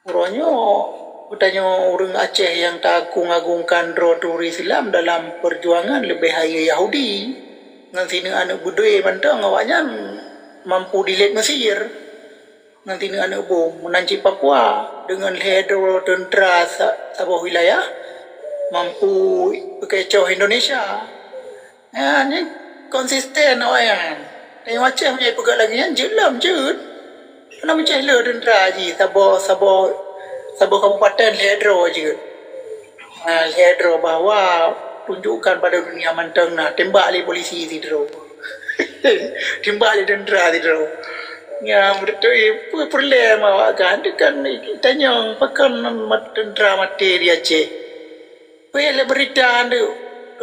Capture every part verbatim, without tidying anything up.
Uroe nyoe, geutanyoe ureuëng Aceh nyang taagong-agongkan droe turi Islam dalam peujuangan leubeh hayeu Yahudi. Ngon sineuk aneuëk beudôh mantong awaknyan mampu dilét Mesir. Ngon sineuk aneuëk bom, meunan cit Papua, deungon lhée droe teuntra sa-, saboh wilayah, mampu peukecoh Indonesia. Nyan, nyan konsisten awaknyan. Tanyoe Aceh meunyoe peugah lagée nyan, jeuet lom, jeuet. Hana meucéh le teuntra jih, saboh, saboh, saboh kabupaten lhée droe jeuet. Ha, lhée droe bahwa tunjukkan pada dunia mantong na, tembak lé polisi sidroe. Tembak lé teuntra sidroe. Nyan, beutôi, peue peureulée awaknyan, kan tanyong, pakon mat-, teuntra maté di Aceh. Peue lé beurita ndeuk,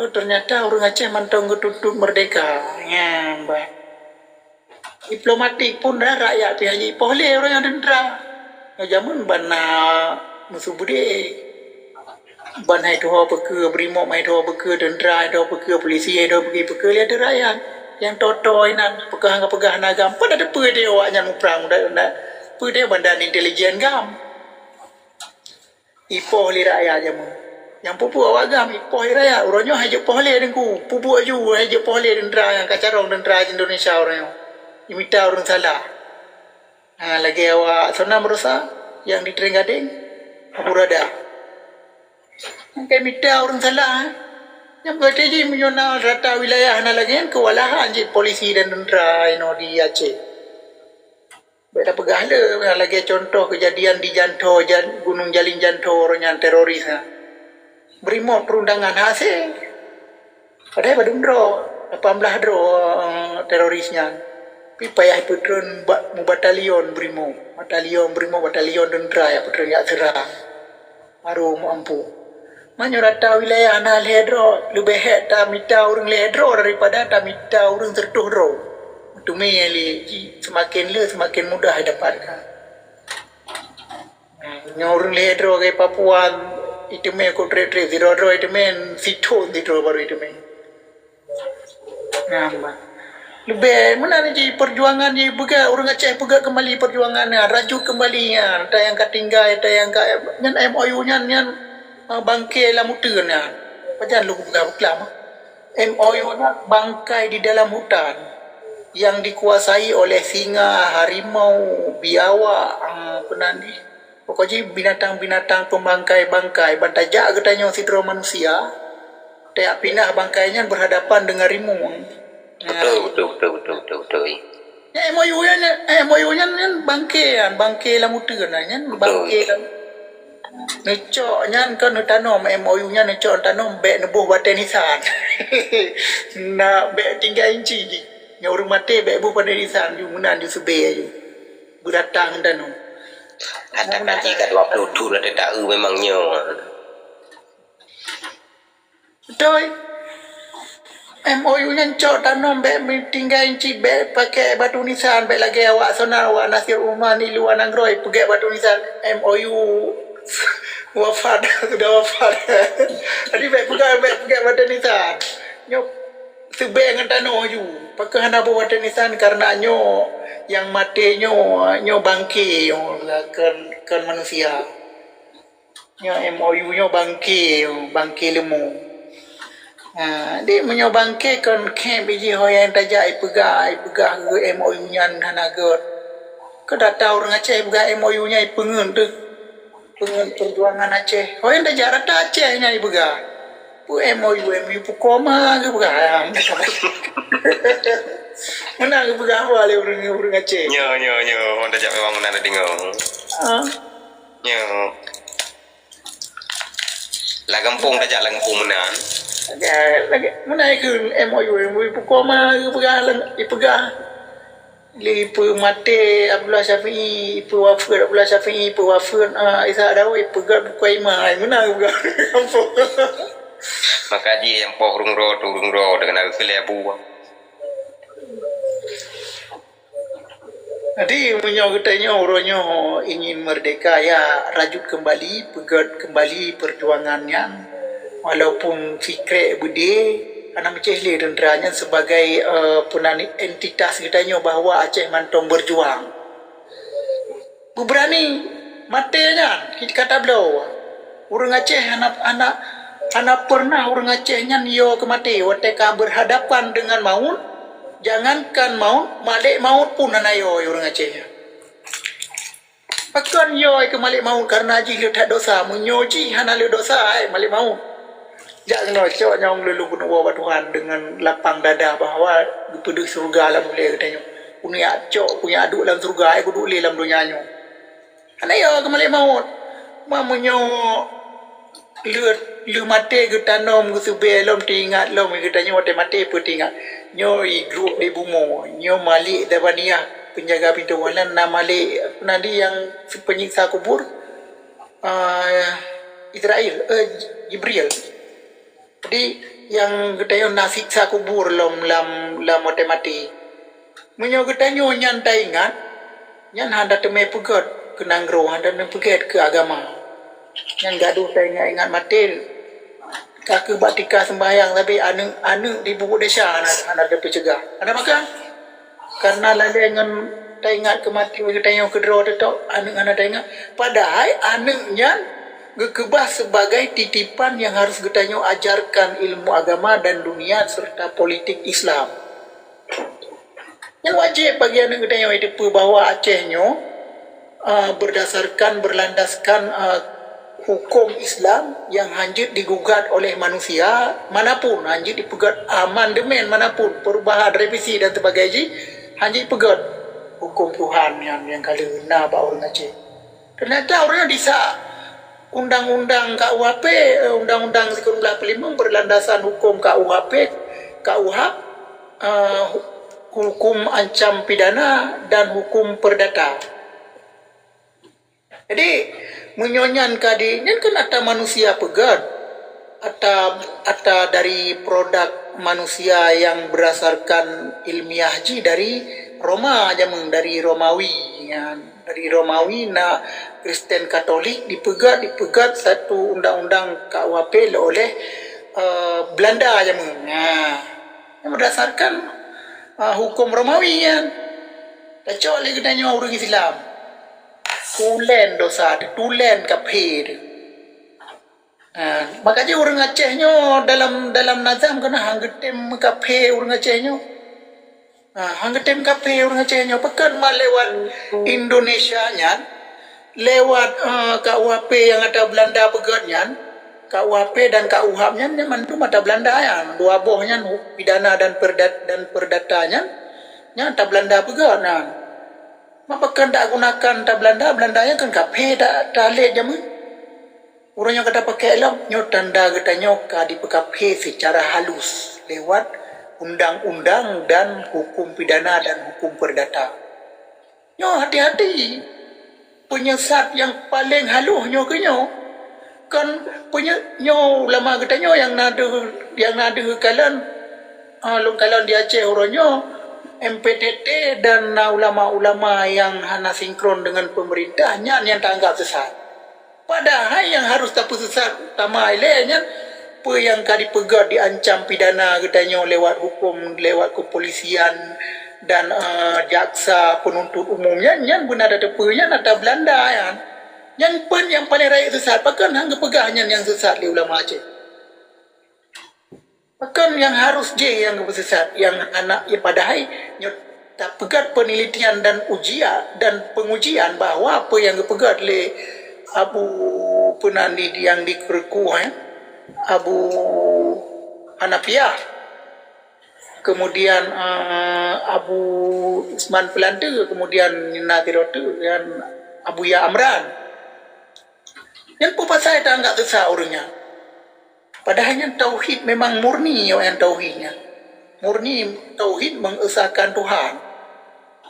oh, teunyata ureuëng Aceh mantong geutuntot meurdehka. Nyan, bah. Diplomatik pun dah rakyat pih haji poh lé ureuëng nyang teuntra. Nyoe jameun ban na meusu beudé. Ban hai tuho peue keu brimob, hai tuho peue keu teuntra, hai tuho peue keu polisi, hai tuho peue keu lé rakyat. Nyang toto inan, peugah hana peugah hana gam. Peue dah teupeue deh awaknyan muprang, dah, dah, peue deh badan intelijen gam. Ipoh lé rakyat jameun. Nyang peue-peue awak gam, ipoh lé rakyat. Uroe nyoe hai jeuet poh lé Teungku. Peue buet ju hai jeuet poh lé teuntra nyang ka carông teuntra Indonesia uroe nyoe. Imita ureuëng salah. Ha, lagée awak Sona Meureusa nyang di Trenggadeng, Abu Rada. Nyang ka imita ureuëng salah, eh. Nyang berarti jih meunyoe na rata wilayah na lagée nyan keuwalahan jih polisi dan teuntra inoe di Aceh. Bék tapeugah le, lagée contoh keujadian di Jantho, Jan-, Gunong Jalin Jantho, uroe nyan teroris, ha. Brimob perundangan hase. Padahai padum droe, lapan blaih droe, eh, teroris nyan. Tapi payah ipeutreun ba-, mubatalion brimob. Batalion brimob, batalion teuntra nyang peutreun jak seurang. Baru meuampu. Meunyoe rata wilayah na lhée droe, leubeh hék tamita ureuëng lhée droe daripada tamita ureuëng sireutoh droe. Meuteumé lé jih, seumaken le, seumaken mudah dapatkan. Nyoe ureuëng lhée droe di Papua, iteumé kok treb-treb, sidroe-droe iteumé, sithon sidroe baru iteumé. Nyan, bah. Leubeh, meunan jih peujuangan jih peugah, ureuëng Aceh peugah keumbali peujuangan nyan, rajut keumbali nyan, ata nyang ka tinggai, ata nyang ka, nyan M O U nyan, nyan, ah, bangke lam uteuen nyan. Pajan lôn peugah beuklam, ah. M O U nyan bangkai di dalam hutan yang dikuasai oleh singa, harimau, biawak, ah, peue nan jih. Pokok jih binatang-binatang peubangkai-bangkai, ban tajak geutanyoe sidroe manusia, tajak pinah bangkai nyan berhadapan dengan rimueng. Betul, betul, betul, betul, betul, betul. Nyan M O U nyan, nyan, M O U nyan, nyan bangke nyan, bangke lam uteuen nyan, nyan betul. Bangke lam. Neucok nyan kon neutanom, M O U nyan neucok neutanom, bék neuboh batée nisan. Na bék tinggai inci jih. Nyoe ureuëng maté bék boh batée nisan, ju meunan ju seubée ju. Beudatang dan. Kata kaji ka dua puluh thon ada tahu memang nyoe. Betul. M O U nyan cok tanom bék tinggai cit bék pakai batu nisan bék lagée awak Sona awak Nasir Umar Nilu Anang Roy peugét batu nisan M O U wafat sudah wafat. Jadi bék peugah bék peugét batu nisan. Nyoe seubée ngon tanoh ju. Pakon hana boh batu nisan karena nyoe nyang maté nyoe nyoe bangke nyoe kon kon manusia. Nyoe M O U nyoe bangke, bangke leumô. Ha, di meunyoe bangke kon khép jih ho nyang tajak ipeugah, ipeugah geuh M O U nyan hana gét. Keu data ureuëng Aceh ipeugah M O U nyan ipeungeut teuh. Peungeut peujuangan Aceh. Ho nyang tajak rata Aceh nyan ipeugah. Peue M O U, M O U peue koma geupeugah. Meunan geupeugah awai lé ureuëng, ureuëng Aceh. Nyo, nyo, nyo. Ho tajak memang meunan deungoe. Ha. Nyo. Lam gampông tajak lam gampông meunan. Lagée, lagée meunan keu M O U, M O U peue koma geupeugah, ipeugah. Lé ipeue maté Abdullah Syafi'i, ipeue wafeuet Abdullah Syafi'i, ipeue wafeuet, ah, Isa Daud, ipeugah buku iman. Meunan geupeugah lam gampông. Maka jih nyang poh ureuëng droe, tu ureuëng droe, dengan keu lé Abu. Jadi, meunyoe geutanyoe uroe nyoe ingin merdeka, ya, rajut kembali, peugét kembali perjuangan nyan. Walaupun sikrek beudé, hana meucéh lé teuntara nyan sebagai, eh, peue nan entitas geutanyoe bahwa Aceh mantong berjuang. Beubeurani Maté nyan, kata bloe. Ureuëng Aceh hana, hana, hana pernah ureuëng Aceh nyan yo keu maté. Watée ka berhadapan dengan maut, jangankan maut, malek maut pun hana yo ureuëng Aceh nyan. Pakon yo keu malek maut, karena jih le that dosa. Meunyoe jih hana le dosa, ai malek maut. Jak keunoe cok nyang lôn keuneuk woe bak Tuhan deungon lapang dada bahwa geupeudeuh syeuruga lam ulée geutanyoe. Keuneuk cok, keuneuk duek lam syeuruga, ai kuduek lé lam donya nyoe. Hana yo keu malek maut. Ma meunyoe lheueh, lheueh maté geutanom geuseubée lom teuingat lom geutanyoe watée maté peue teuingat. Nyoe i grup di bumoe, nyoe malek Zabaniah penjaga pintoe, nyan na malek, na di nyang peunyiksa kubur, ah, Israel, eh, Jibril. Jadi nyang geutanyoe na siksa kubur lom lam, lam watée maté. Meunyoe geutanyoe nyan taingat, nyan hana teumé peugét keu nanggroe, hana teumé peugét keu agama. Nyan gadoh taingat-ingat maté. Ka keuh bak tika seumbahyang, tapi aneuëk-aneuëk di buku desya hana, hana teupeucegah. Hana maka? Karena lalée ngon taingat keu maté geutanyoe keudroe teutap, aneuëk hana taingat. Padahai aneuëk nyan geukeubah sebagai titipan nyang harus geutanyoe ajarkan ilmu agama dan dunia serta politik Islam. Nyang wajéb bagi aneuëk geutanyoe jiteupeue bahwa Aceh nyoe, ah, berdasarkan, berlandaskan, ah, hukum Islam yang hanjeuet digugat oleh manusia manapun, hanjeuet dipeugét amandemen manapun, perubahan, revisi dan sebagainya, hanjeuet dipeugét hukum Tuhan nyang, nyang ka lheueh na bak ureuëng Aceh. Ternyata ureuëng nyan disak undang-undang K U H P, eh, undang-undang sikureueng blaih peulimong berlandasan hukum K U H P, K U H, eh, hu-, hukum ancam pidana dan hukum perdata. Jadi, meunyoe nyan ka di, nyan kan ata manusia peugét, ata, ata dari produk manusia yang berdasarkan ilmiah jih dari Roma jameun, dari Romawi, nyan. Dari Romawi na Kristen Katolik dipeugét, dipeugét satu undang-undang K U H P oleh, eh, Belanda jameun. Nah, yang berdasarkan, eh, hukum Romawi nyan. Tacok lé geutanyoe ureuëng Islam. Tulen dosa teuh, tulen kafé teuh. Ha, maka jih ureuëng Aceh nyoe dalam, dalam nazam keunan han geutem meukafé ureuëng Aceh nyoe. Ha, han geutem kafé ureuëng Aceh nyoe. Pakon ma lewat Indonesia nyan, lewat, eh, K U H P nyang ata Belanda peugét nyan, K U H P dan K U H A P nyan, nyan mandum ata Belanda nyan. Dua boh nyan, pidana dan perdat-, dan perdata nyan, nyan ata Belanda peugét nyan. Ma pakon dak gunakan ata Belanda, Belanda nyan kan kafé dak, dak lé jameun. Uroe nyoe ka tapakée lom, nyoe tanda geutanyoe ka dipeukafé seucara halus lewat undang-undang dan hukum pidana dan hukum perdata. Nyoe hati-hati, penyesat nyang paleng halus nyoe keuh nyoe. Kon penye-, nyoe ulama geutanyoe nyang na deuh, nyang na deuh kalon, ah, lôn kalon di Aceh uroe nyoe, M P T T dan na ulama-ulama nyang hana sinkron deungon peumeurintah, nyan nyang taanggab sesat. Padahai nyang harus tapeusesat utama ilée nyan, peue nyang ka dipeugét diancam pidana geutanyoe lewat hukum, lewat keupolisian dan, eh, jaksa penuntut umum nyan, nyan beuna tateupeue nyan ata Belanda nyan. Nyan pun nyang paleng rayeuk sesat, pakon han geupeugah nyan nyang sesat lé ulama Aceh. Pakon nyang harus jih nyang geupeusesat, nyang hana, ya, padahai nyoe tapeugét penelitian dan ujian dan pengujian bahwa peue nyang geupeugét lé Abu Peunandi nyang di Keureuku, eh, Abu Hanafiah, kemudian, eh, Abu Usman Peulante, kemudian na sidroe teuk nyan Abuya Amran. Nyan peue pasai taanggab sesat ureuëng nyan? Padahai nyan tauhid memang murni, nyoe nyan tauhid nyan. Murni tauhid mengesahkan Tuhan.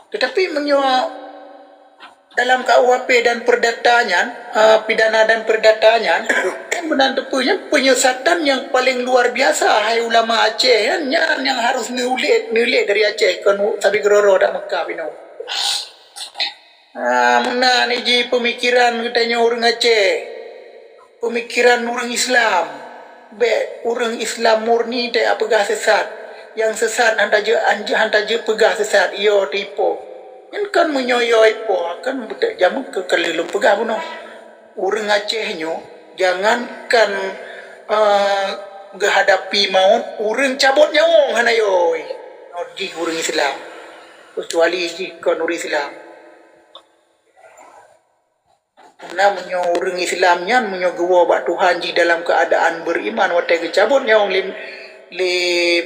Tetapi meunyoe dalam K U H P dan perdata nyan, eh, pidana dan perdata nyan, kan beuna teupeue nyan penyesatan nyang paleng luar biasa, hai ulama Aceh, nyan, nyan nyang harus neuliet, neuliet dari Aceh, kon sabe keudroe-droe dak Mekah binoe. Ah, meunan jih peumikiran geutanyoe ureuëng Aceh. Peumikiran ureuëng Islam. Bék ureuëng Islam murni teupeugah sesat. Nyang sesat han tajeuet, han tajeuet peugah sesat, yo teuipoh. Nyan kan meunyoe yo ipoh, kan beudek jameun keu kali lôn peugah bunoe. Ureuëng Aceh nyoe, jangankan, eh, geuhadapi mawöt, ureuëng cabot nyawöng hana yö. Nyoe jih ureuëng Islam. Kecuali jih kon ureuëng Islam. Nah, meunyoe ureuëng Islam nyan, meunyoe geuwoe bak Tuhan jih dalam keuadaan beriman, watée geucabot nyawöng lé, lé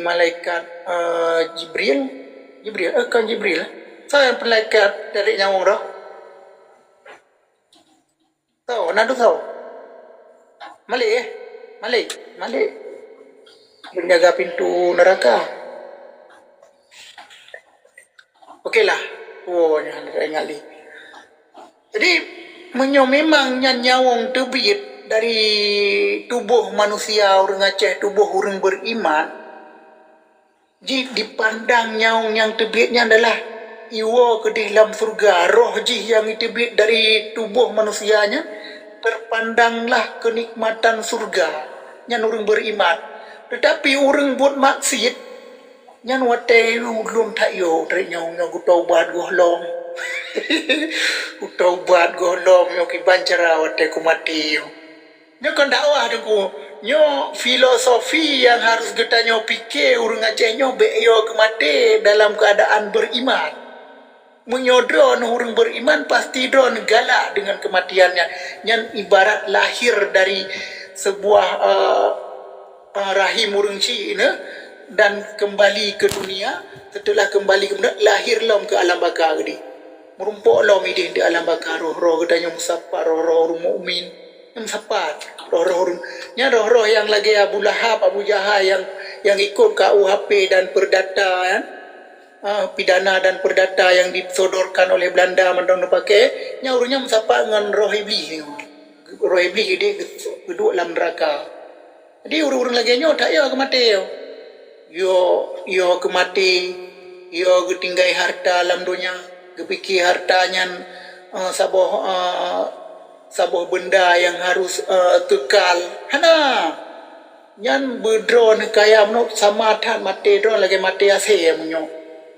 malaikat, eh, Jibril. Jibril, eh, kon Jibril. Soe nyang malaikat tarék nyawöng roh? Soe, na dusoe? Malik, eh? Malik, Malik. Penjaga pintu neraka. Oke lah, oh, nyan ingat lé. Jadi, meunyoe memang nyan nyawöng teubiet dari tuboh manusia ureuëng Aceh, tuboh ureuëng beriman, jih dipandang nyawöng nyang teubiet nyan adalah iwoe keudeh lam syeuruga, roh jih nyang teubiet dari tuboh manusia nyan terpandanglah keunikmatan syeuruga, nyan ureuëng beriman. Tetapi ureuëng buet maksiet, nyan watée ulôn that yo, tarék nyawöng nyoe geutobat gohlom. Geutobat gohlom nyoe kiban cara watée kumaté nyoe. Nyoe kon dakwah, Teungku. Nyoe filosofi nyang harus geutanyoe pike ureuëng Aceh nyoe bék yo keumaté dalam keuadaan beriman. Meunyoe droeneuh ureuëng beriman, pasti droeneuh galak deungon keumatian nyan. Nyan ibarat lahir dari sebuah, eh, eh, rahim ureuëng chik nyoe dan kembali ke dunia. Setelah kembali ke dunia, lahir lom ke alam baka geude. Meurumpok lom ideh di alam baka roh-roh geutanyoe meusapat roh-roh ureuëng mukmin. Meusapat roh-roh ureuëng. Nyan roh-roh nyang lagée Abu Lahab, Abu Jahal nyang, nyang ikot K U H P dan perdata, kan? Ah, pidana dan perdata nyang disodorkan oleh Belanda mandum neupaké, nyan ureuëng nyan meusapat ngon roh Iblih. Roh Iblih ideh geuduek lam neuraka. Jadi ureuëng-ureuëng lagée nyoe that yo keumaté yo. Yo, yo keumaté, yo geutinggai harta lam donya, geupike harta nyan, eh, saboh, eh, saboh beunda nyang harus, eh, keukal. Hana! Nyan beudroe neukaya meunoe sama that maté droe lagée maté asée meunyoe,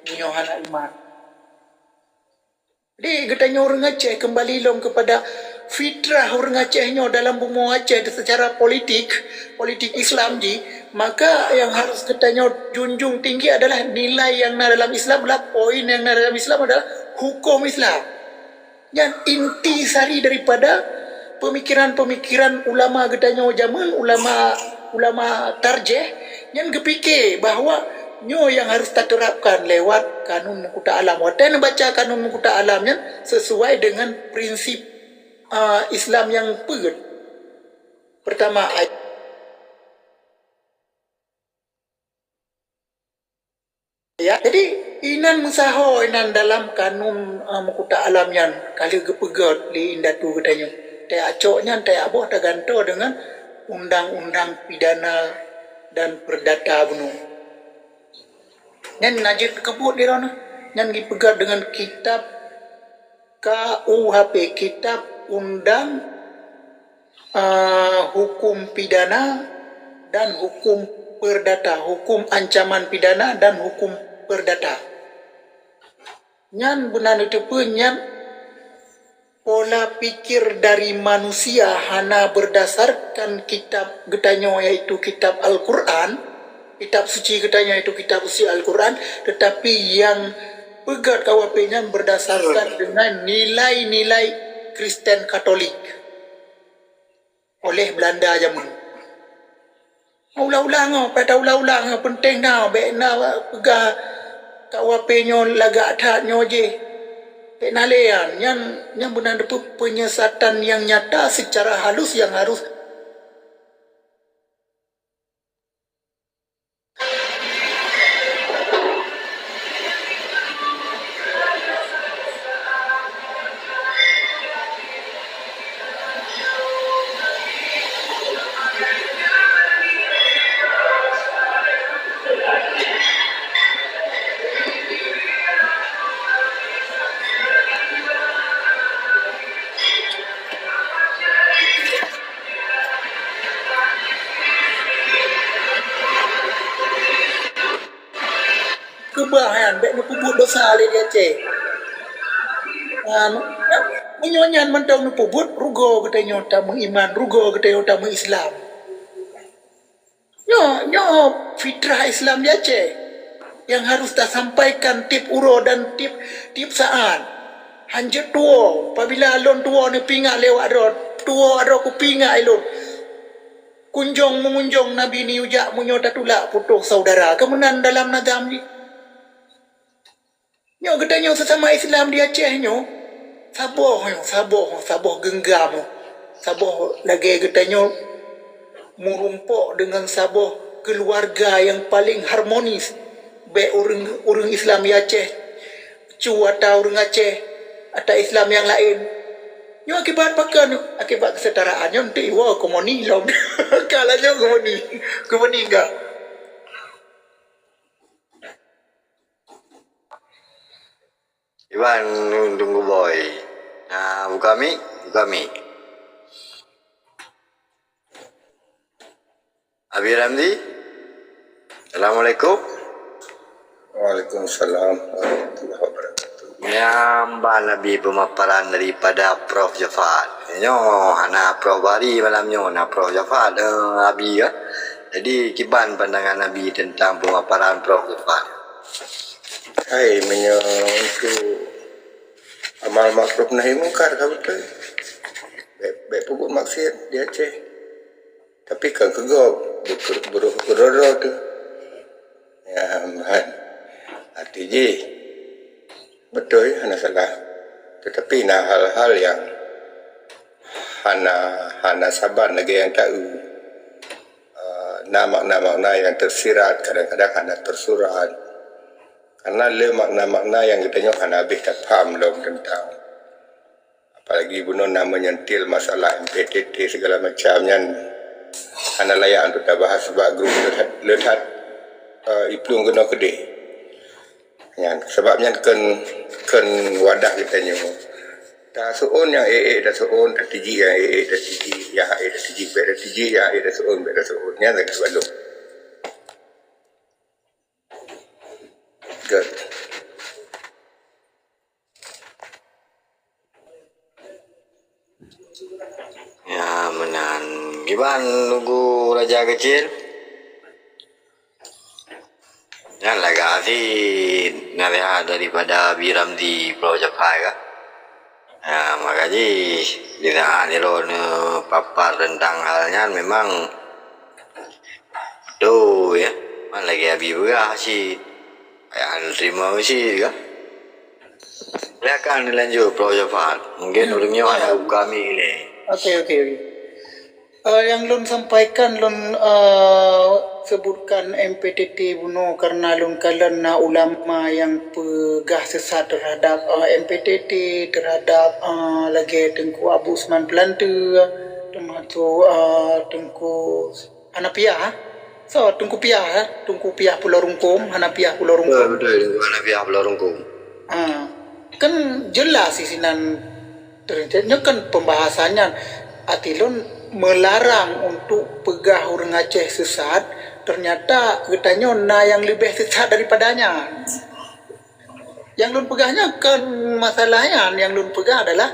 meunyoe hana iman. Jadi geutanyoe ureuëng Aceh keumbali lom keupada fitrah ureuëng Aceh nyoe dalam bumoe Aceh seucara politik, politik Islam jih, maka nyang harus geutanyoe junjung tinggi adalah nilai nyang na dalam Islam, adalah poin nyang na dalam Islam adalah huköm Islam. Nyan inti sari daripada peumikiran-peumikiran ulama geutanyoe jameun, ulama, ulama tarjih, nyan geupike bahwa nyoe nyang harus taterapkan lewat kanun meukuta alam. Watée neubaca kanun meukuta alam nyan sesuai dengan prinsip, a, Islam nyang peuet. Pertama, ay-, ya, jadi inan meusaho inan dalam kanun, a, meukuta alam nyan ka lheueh geupeugét lé indatu geutanyoe. Teuacok nyan teuaboh tagantoe deungon undang-undang pidana dan perdata bunoe. Nyan na jeuet keubuet di droeneuh. Nyan jipeugah deungon kitab K U H P, kitab undang, eh, hukum pidana dan hukum perdata, hukum ancaman pidana dan hukum perdata. Nyan beuna neuteupeue nyan pola pikir dari manusia hana berdasarkan kitab geutanyoe, yaitu kitab Al-Quran, kitab suci geutanyoe, yaitu kitab suci Al-Quran, tetapi nyang peugét K U H P nyan berdasarkan dengan nilai-nilai Kristen Katolik oleh Belanda jameun. Ulang-ulang, oh, pada ulang-ulang, oh, penting na, bék na peugah K U H P nyoe lagak that nyoe jih. Bék na lé nyan, nyan, nyan beuna neuteupeue penyesatan yang nyata secara halus yang harus Keubah nyan, bék neupeubuet desya lé di Aceh. Nyan, Meunyoe nyan mantong neupeubuet, rugoe geutanyoe tameuiman, rugoe geutanyoe tameuislam. Nyoe, nyoe fitrah Islam di Aceh nyang harus tasampaikan tiep uroe dan tiep, tiep saat. Hanjeuet tuwoe, pabila lôn tuwoe neupingat lé awak droe, tuwoe droe kupingat lé lôn. Kunjong meungunjong Nabi neujak meunyoe tatulak putôh saudara. Keu meunan dalam nazam jih. Nyoe geutanyoe sesama Islam di Aceh nyoe, saboh nyoe, saboh, saboh geunggam nyoe, saboh lagée geutanyoe meurumpok deungon saboh keuluwarga nyang paleng harmonis. Bék ureuëng, ureuëng Islam di Aceh cu ata ureuëng Aceh, ata Islam nyang laén. Nyoe akibat pakon? Akibat keusetaraan nyoe, eunteuk iwoe komuni lom. Ka laju komuni, komuni ka. Iban Tungku Boy. Nah, buka mic, buka mic. Abi Ramzi. Assalamualaikum. Waalaikumsalam warahmatullahi wabarakatuh. Nyang ban Abi pemaparan daripada Prof Jafar. Nyoe hana Prof Bahri malam nyoe, na Prof Jafar, eh, Abi kan. Jadi, kiban pandangan Abi tentang pemaparan Prof Jafar? Hai, meunyoe untuk amal makruf nahi mungkar ka beutôi. Bék, bék peubuet maksiat di Aceh. Tapi kan keu gob, beu-, beu-, beuroh-beuroh tu. Ya, man. Arti jih, beutôi, hana salah. Tetapi na hal-hal nyang hana, hana saban lagée nyang taeu. Eh, na makna-makna nyang teusirat, kadang-kadang hana teusurat. Karena le makna-makna nyang geutanyoe hana habéh tapham lom teuntang. Apalagi bunoe na meunyentil masalah M P T T segala macam nyan hana layak untuk tabahas bak grup le that, le that, eh, iplueng keunoe keudeh. Nyan, sabab nyan kon, kon wadah geutanyoe. Taseuôn nyang ék-ék taseuôn, tatiji nyang ék-ék tatiji, nyang hak ék tatiji bék tatiji, nyang hak ék taseuôn bék taseuôn. Nyan lagée balom. Good. Ya, meunan. Kiban Teungku Raja Keucil? Nyan lagak cit nasihat daripada Abi Ramzi Prof Jafar ka. Ya, maka jih di saat droeneuh papar teuntang hal nyan memang beutôi, ya. Man lagée Abi peugah cit. Payah neuterima cit ka. Silakan dilanjut, Prof Jafar. Mungkin ureuëng nyoe hana buka mic lé. Oke, oke, oke. Eh, nyang lôn sampaikan, lôn, eh, sebutkan M P T T bunoe karena lôn kalon na ulama nyang peugah sesat terhadap, eh, M P T T, terhadap, eh, lagée Teungku Abu Usman Peulanteu, termasuk, eh, Teungku Hanafiah, eh? So, Teungku Piah, eh? Teungku Piah Pulo Rungkum, Hanafiah Pulo Rungkum. Betul, betul, Teungku Hanafiah Pulo Rungkum. Ha, kan jelas di sinan ter-, nyoe kan pembahasan nyan. Arti lôn melarang untuk peugah ureuëng Aceh sesat, ternyata geutanyoe na nyang leubeh sesat daripada nyan. Nyang lôn peugah nyan kon masalah nyan, nyang lôn peugah adalah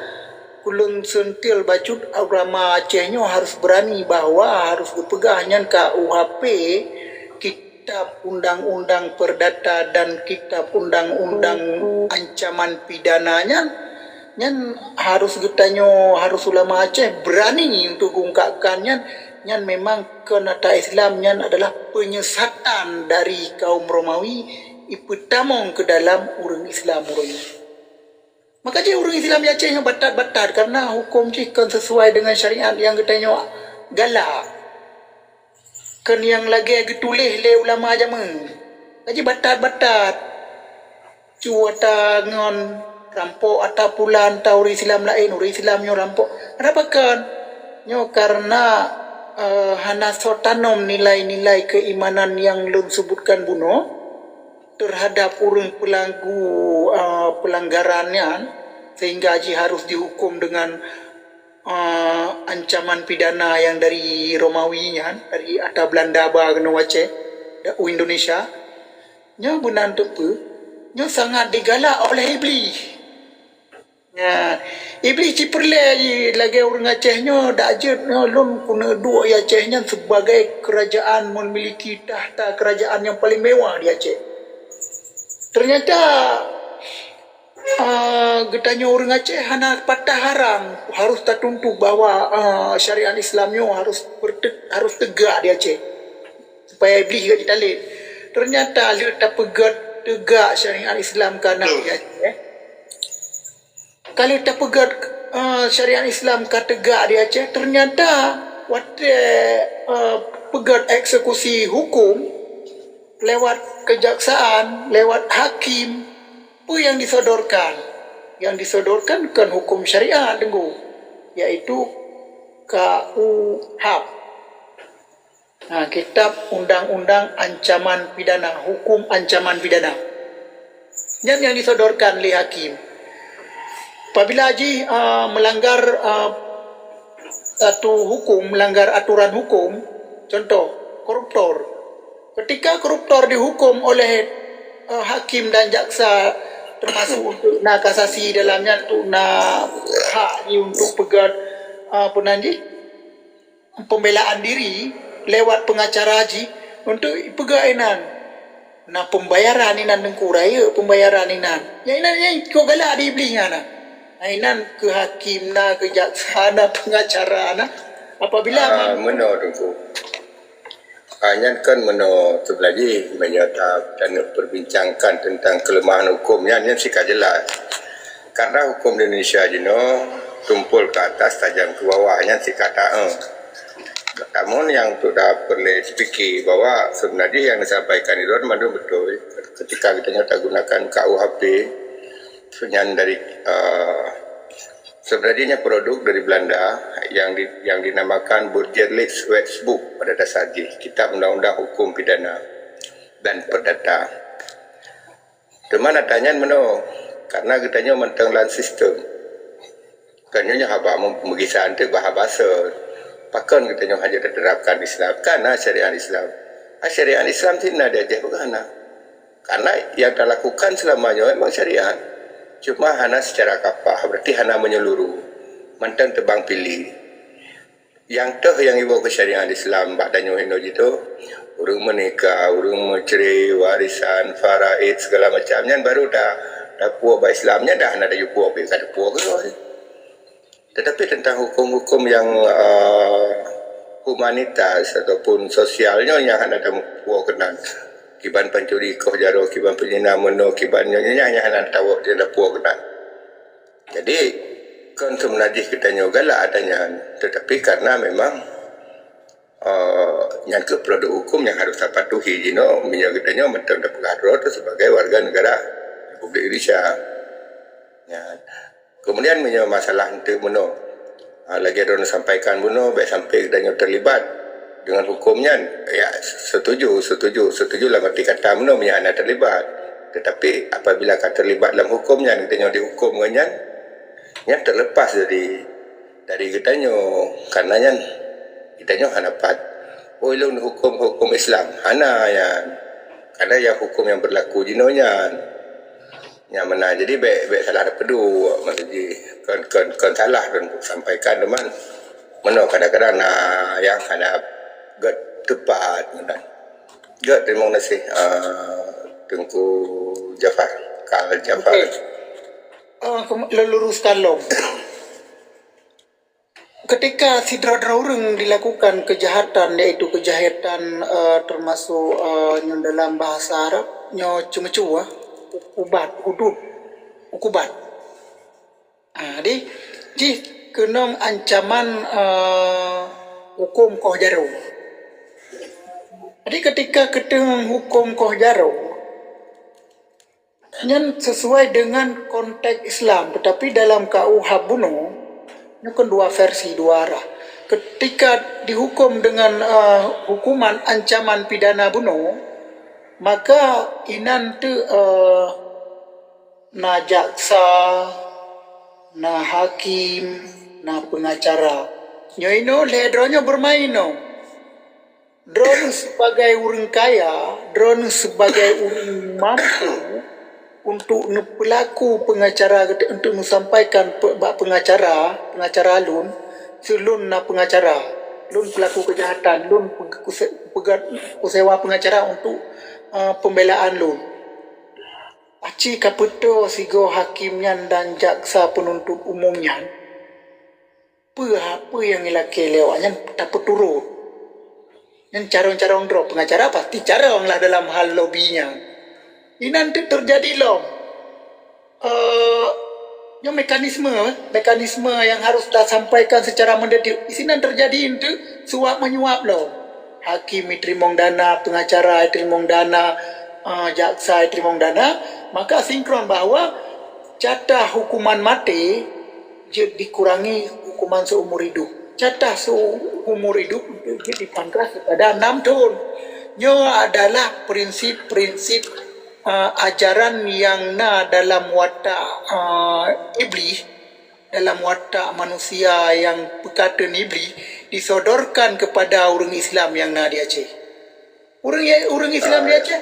ulôn sentil bacut ulama Aceh nyoe harus beurani bahwa harus geupeugah nyan K U H P, Kitab Undang-Undang Perdata dan Kitab Undang-Undang Ancaman Pidana nyan, nyan harus geutanyoe, harus ulama Aceh beurani untuk geungkapkan nyan, nyan memang kon ata Islam, nyan adalah penyesatan dari kaum Romawi ipeutamong keu dalam ureuëng Islam uroe nyoe. Maka jih ureuëng Islam di Aceh nyoe batat-batat karena huköm jih kon sesuai dengan syariat nyang geutanyoe galak. Kon nyang lagée geutuléh lé ulama jameun. Maka jih batat-batat. Cu ata ngon rampok ata pulan, ata ureuëng Islam laén, ureuëng Islam nyoe rampok. Kenapa kon? Nyoe karena, eh, hana soe tanom nilai-nilai keimanan nyang lôn sebutkan bunoe terhadap ureuëng peulaku, eh, pelanggaran nyan, sehingga jih harus dihukum dengan, eh, ancaman pidana nyang dari Romawi nyan, dari ata Belanda ba keunoe Aceh, da-, u Indonesia. Nyoe meunan teupeu, nyoe sangat digalak oleh Iblih. Ya, Iblih cit peureulée lagée ureuëng Aceh nyoe, dak jeuet nyoe lôn keuneuk duek di Aceh nyan sebagai kerajaan memiliki tahta kerajaan yang paling mewah di Aceh. Ternyata uh, geutanyoe ureuëng Aceh hana patah arang, harus tatuntut bahwa uh, syariat Islam nyoe harus berteg, harus tegak di Aceh supaya Iblih gak ditalib. Ternyata lheueh tapeugét tegak syariat Islam kana di Aceh. Kalau tapeugét uh, syariat Islam ka tegak di Aceh, ternyata watée uh, peugét eksekusi hukum lewat kejaksaan, lewat hakim, apa yang disodorkan? Yang disodorkan bukan hukum syariat, Teungku, yaitu KUHAP. Nah, kitab undang-undang ancaman pidana, hukum ancaman pidana. Nyan yang disodorkan lé hakim. Apabila jih uh, melanggar uh, satu hukum, melanggar aturan hukum, contoh, koruptor. Ketika koruptor dihukum oleh uh, hakim dan jaksa, termasuk untuk na kasasi dalamnya, untuk na hak ni untuk pegat uh, apa nan jih, pembelaan diri lewat pengacara jih untuk peugah inan. Nah, pembayaran inan Teungku, rayeuk pembayaran inan. Nyang inan nyang kok galak di Iblih nyan. Nah, inan keu hakim na, keu jaksa na, pengacara na. Apabila ah, meunoe Teungku. Ah, nyan kan meunoe sebelah jih meunyoe ta, taneuk perbincangkan tentang kelemahan hukum nyan, nyan sika jelas. Karena hukum di Indonesia jinoe tumpul ke atas tajam ke bawah, nyan sika taeu. Namun yang untuk dah perlu dipikir bahwa sebenarnya yang disampaikan itu mandum betul. Ketika kita nyata gunakan KUHP, nyan dari uh, sebenarnya produk dari Belanda yang di, yang dinamakan Burgerlijk Wetboek pada dasar jih, kitab undang-undang hukum pidana dan perdata. Teuma na tanyaan meunoe, karena geutanyoe mantong lam sistem. Kan nyoe haba meugisan teuk bahasa. Pakon geutanyoe hana diterapkan Islam? Kan na syariat Islam. Ha, syariat Islam sina diajar bukan na. Karena yang dilakukan selama nyoe memang syariat. Cuma hana secara kapah, berarti hana menyeluruh. Mantong tebang pilih. Nyang toh nyang iboh keu syariat Islam bak tanyoe inoe jih toh, ureuëng meunikah, ureuëng meucre, warisan, faraid, segala macam nyan baru dah tapuwoe bak Islam nyan dah hana tayue puwoe pih ka tapuwoe keudroe. Tetapi tentang hukum-hukum yang uh, humanitas ataupun sosial nyoe nyang hana tapuwoe keunan. Kiban pancuri koh jaroe, kiban peuzina meunoe, kiban nyoe nyang hana tawoe tapuwoe keunan. Jadi kon seumeunajih geutanyoe galak atanyan, tetapi karena memang uh, nyan keuh produk hukum yang harus tapatuhi jinoe meunyoe geutanyoe mantong tapeugah droe teuh sebagai warga negara Republik Indonesia. Ya. Kemudian meunyoe masalah enteuk meunoe, uh, lagée droeneuh sampaikan meunoe, bék sampai geutanyoe terlibat dengan hukum nyan. Ya, setuju, setuju, setuju lam arti kata meunoe meunyoe hana terlibat. Tetapi apabila ka terlibat lam hukum nyan, geutanyoe dihukum ngon nyan, nyan terlepas dari dari geutanyoe, karena nyan geutanyoe hana pat. Oh, ilong hukum hukum Islam, hana nyan. Karena yang hukum yang berlaku jinoe nyan. Nyang meunan. Jadi bék bék salah teupeudua maksud jih. Kon kon kon salah lôn sampaikan teuma. Meunoe kadang-kadang na nyang hana gét teupat meunan. Gét terima kasih uh, Teungku Jafar, Kal Jafar. Okay. Uh, luruskan lom. Ketika sidroe-droe ureuëng dilakukan kejahatan, yaitu kejahatan uh, termasuk uh, yang dalam bahasa Arab nyoe ceumeucue, ubat, hudud, ukubat. Ha, jadi jih keunong ancaman uh, hukum koh jaroe. Jadi ketika keunong hukum koh jaroe, nyan sesuai dengan konteks Islam, tetapi dalam KUHAP bunoe, nyoe kan dua versi, dua arah. Ketika dihukum dengan uh, hukuman ancaman pidana bunoe, maka inan teuk uh, na jaksa, na hakim, na pengacara. Nyoe inoe lhée droeneuh bermain nyoe. Droeneuh sebagai ureuëng kaya, droeneuh sebagai ureuëng mampu, untuk neupeulaku pengacara, untuk neusampaikan pe-, bak pengacara, pengacara lôn, seulôn na pengacara, lôn peulaku keujahatan, lôn pe-, kuse-, peuga-, kusewa pengacara untuk, eh, pembelaan lôn. Aci kapeutoe sigoe hakim nyan dan jaksa penuntut umum nyan, peue, peue nyang ilakée lé awaknyan tapeuturot. Nyan carông-carông droe, pengacara pasti carông lah dalam hal lobby nyan. Inan teuk teujadi lom. Eh, nyoe mekanisme, mekanisme yang harus tasampaikan secara mendetil. Isinan teujadi enteuk suap menyuap lom. Hakim iteurimong dana, pengacara iteurimong dana, eh, jaksa iteurimong dana, maka sinkron bahwa jatah hukuman maté jeuet dikurangi hukuman seumur hidup. Jatah seumur hidup jeuet dipangkas kepada enam thon. Nyoe adalah prinsip-prinsip, eh, ajaran yang na dalam watak, eh, Iblih, dalam watak manusia yang peukateun Iblih disodorkan kepada ureuëng Islam yang na di Aceh. Ureuëng, ureuëng Islam di Aceh?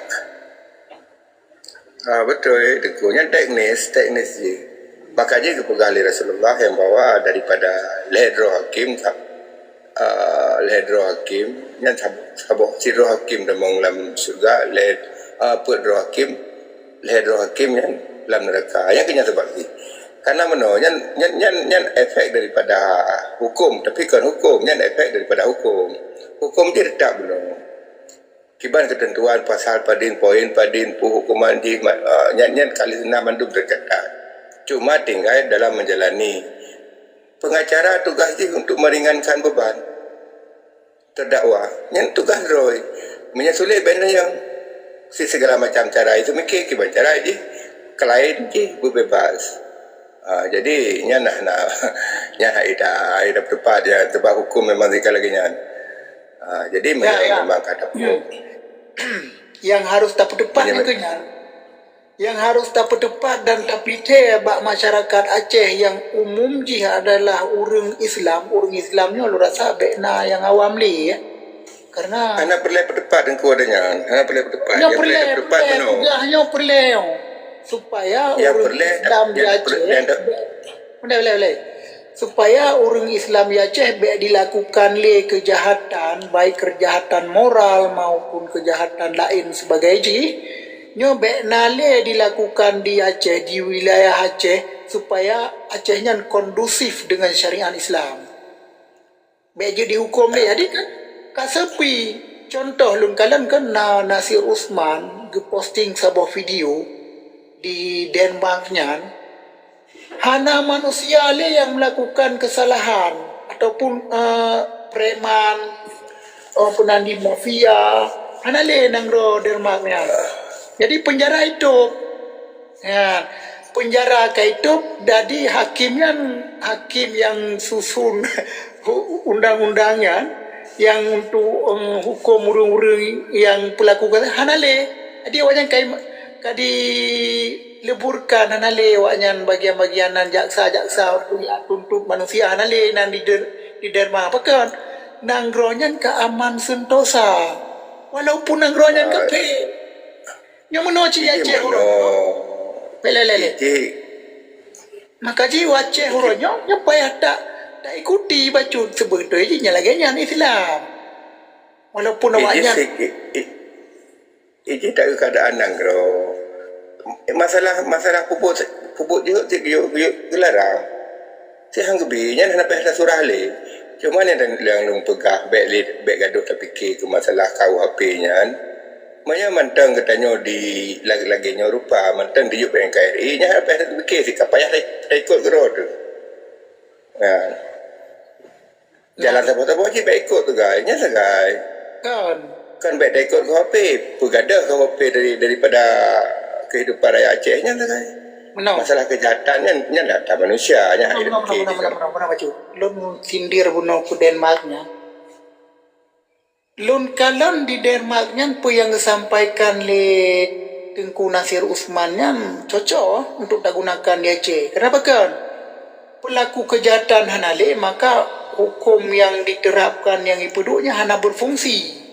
Ah, betul, eh, Teungku. Nyan teknis, teknis jih. Maka jih geupeugah lé Rasulullah yang bahwa daripada lhée droe hakim, ah, lhée droe hakim, nyan sab-, saboh sidroe hakim tamong lam syurga, lhée, ah, peuet droe hakim, lhée droe hakim nyan lam neraka. Nyang keu nyan sabab jih. Karena meunoe, nyan, nyan, nyan, nyan efek daripada hukum, tapi kon hukum, nyan efek daripada hukum. Hukum jih tetap bunoe. Kiban keuteuntuan pasal padin, poin padin, peue hukuman jih, ma-, eh, nyan, nyan ka lheueh na mandum teucatat. Cuma tinggai dalam menjalani. Pengacara tugas jih untuk meringankan beban terdakwa. Nyan tugas droe. Meunyoe sulet, bèk neuyong. Si segala macam cara itu mikir kiban cara jih, klien jih beubebas. Ah, jadi nyan nah, nah, nyan hai dah, hai dah tepat ya, sebab hukum memang tinggal lagi nyan. Ah, jadi ya, meunyoe ya, memang ka dapeuet. Yang harus tapeuteupat ya, nyan keuh nyan. Yang harus tapeuteupat dan tapike bak masyarakat Aceh yang umum jih adalah ureuëng Islam. Ureuëng Islam nyoe lôn rasa bèk na nyang awam lé, ya. Karena hana peureulèe peuteupat Teungku ada nyan. Hana peureulèe peuteupat. Nyoe peureulèe, peureulèe, tugaih nyoe peureulèe nyoe. Supaya ureuëng Islam di Aceh, peureulèe, peureulèe. Supaya ureuëng Islam di Aceh bèk dilakukan lé keujahatan, baik keujahatan moral maupun keujahatan laén sebagai jih, nyoe bèk na lé dilakukan di Aceh, di wilayah Aceh, supaya Aceh nyan kondusif dengan syariat Islam. Bèk jeuet dihuköm lé. Jadi kan ka sepi. Contoh lôn kalon kan na Nasir Usman geuposting saboh video di Denmark nyan, hana manusia lé nyang melakukan kesalahan ataupun, eh, preman, oh, peunandi mafia, hana lé nanggroe Denmark nyan. Jadi penjara itôb. Ya, penjara ka itôb, jadi hakim nyan, hakim nyang susun undang-undang nyan, nyang untuk, em, huköm ureuëng-ureuëng nyang pelaku kasus, hana lé. Jadi awaknyan ka, ka dileburkan, hana lé awaknyan bagian-bagian nan jaksa-jaksa untuk jak tuntut manusia, hana lé nan di Der-, di Denmark. Pakon? Nanggroe nyan ka aman sentosa. Walaupun nanggroe nyan kafé. Nyoe meunoe cit Aceh uroe nyoe. Lé, lé, lé. Maka jih Aceh uroe nyoe, nyoe payah ta-, taikuti bacut, seubeutôi jih nyan lagèe nyan Islam. Walaupun awaknyan, ijih tak keadaan nanggroe. Masalah, masalah pupuk, pupuk jeuet cit geuyue, geuyue geularang. Sihang geubi nyan hana payah tasurah lé. Cuma nyang lôn peugah, bèk lé, bèk gadoh tapike keu masalah K U H P nyan. Meunyoe mantong geutanyoe di lagèe-lagèe nyoe rupa, mantong di U N K R I, nyan hana payah tapike, si ka payah ta-, taikot keudroe teuh. Nah. Jalan saboh-saboh cit bèk ikot teuh, gai. Nyan sagai. Kan. Kan bèk taikot K U H P. Peugadôh K U H P dari, daripada kehidupan rakyat Aceh nyan sagai. Meunoe. Masalah kejahatan nyan, nyan data manusia, nyan hak hidup. Meunoe, meunoe, meunoe, meunoe, meunoe, meunoe, bacut. Lôn sindir bunoe keu Denmark nyan. Lôn kalon di Denmark nyan peue nyang geusampaikan lé Teungku Nasir Usman nyan cocok untuk tagunakan di Aceh. Kenapa kan? Pelaku kejahatan hana lé, maka huköm nyang diterapkan nyang ipeuduek nyan hana berfungsi.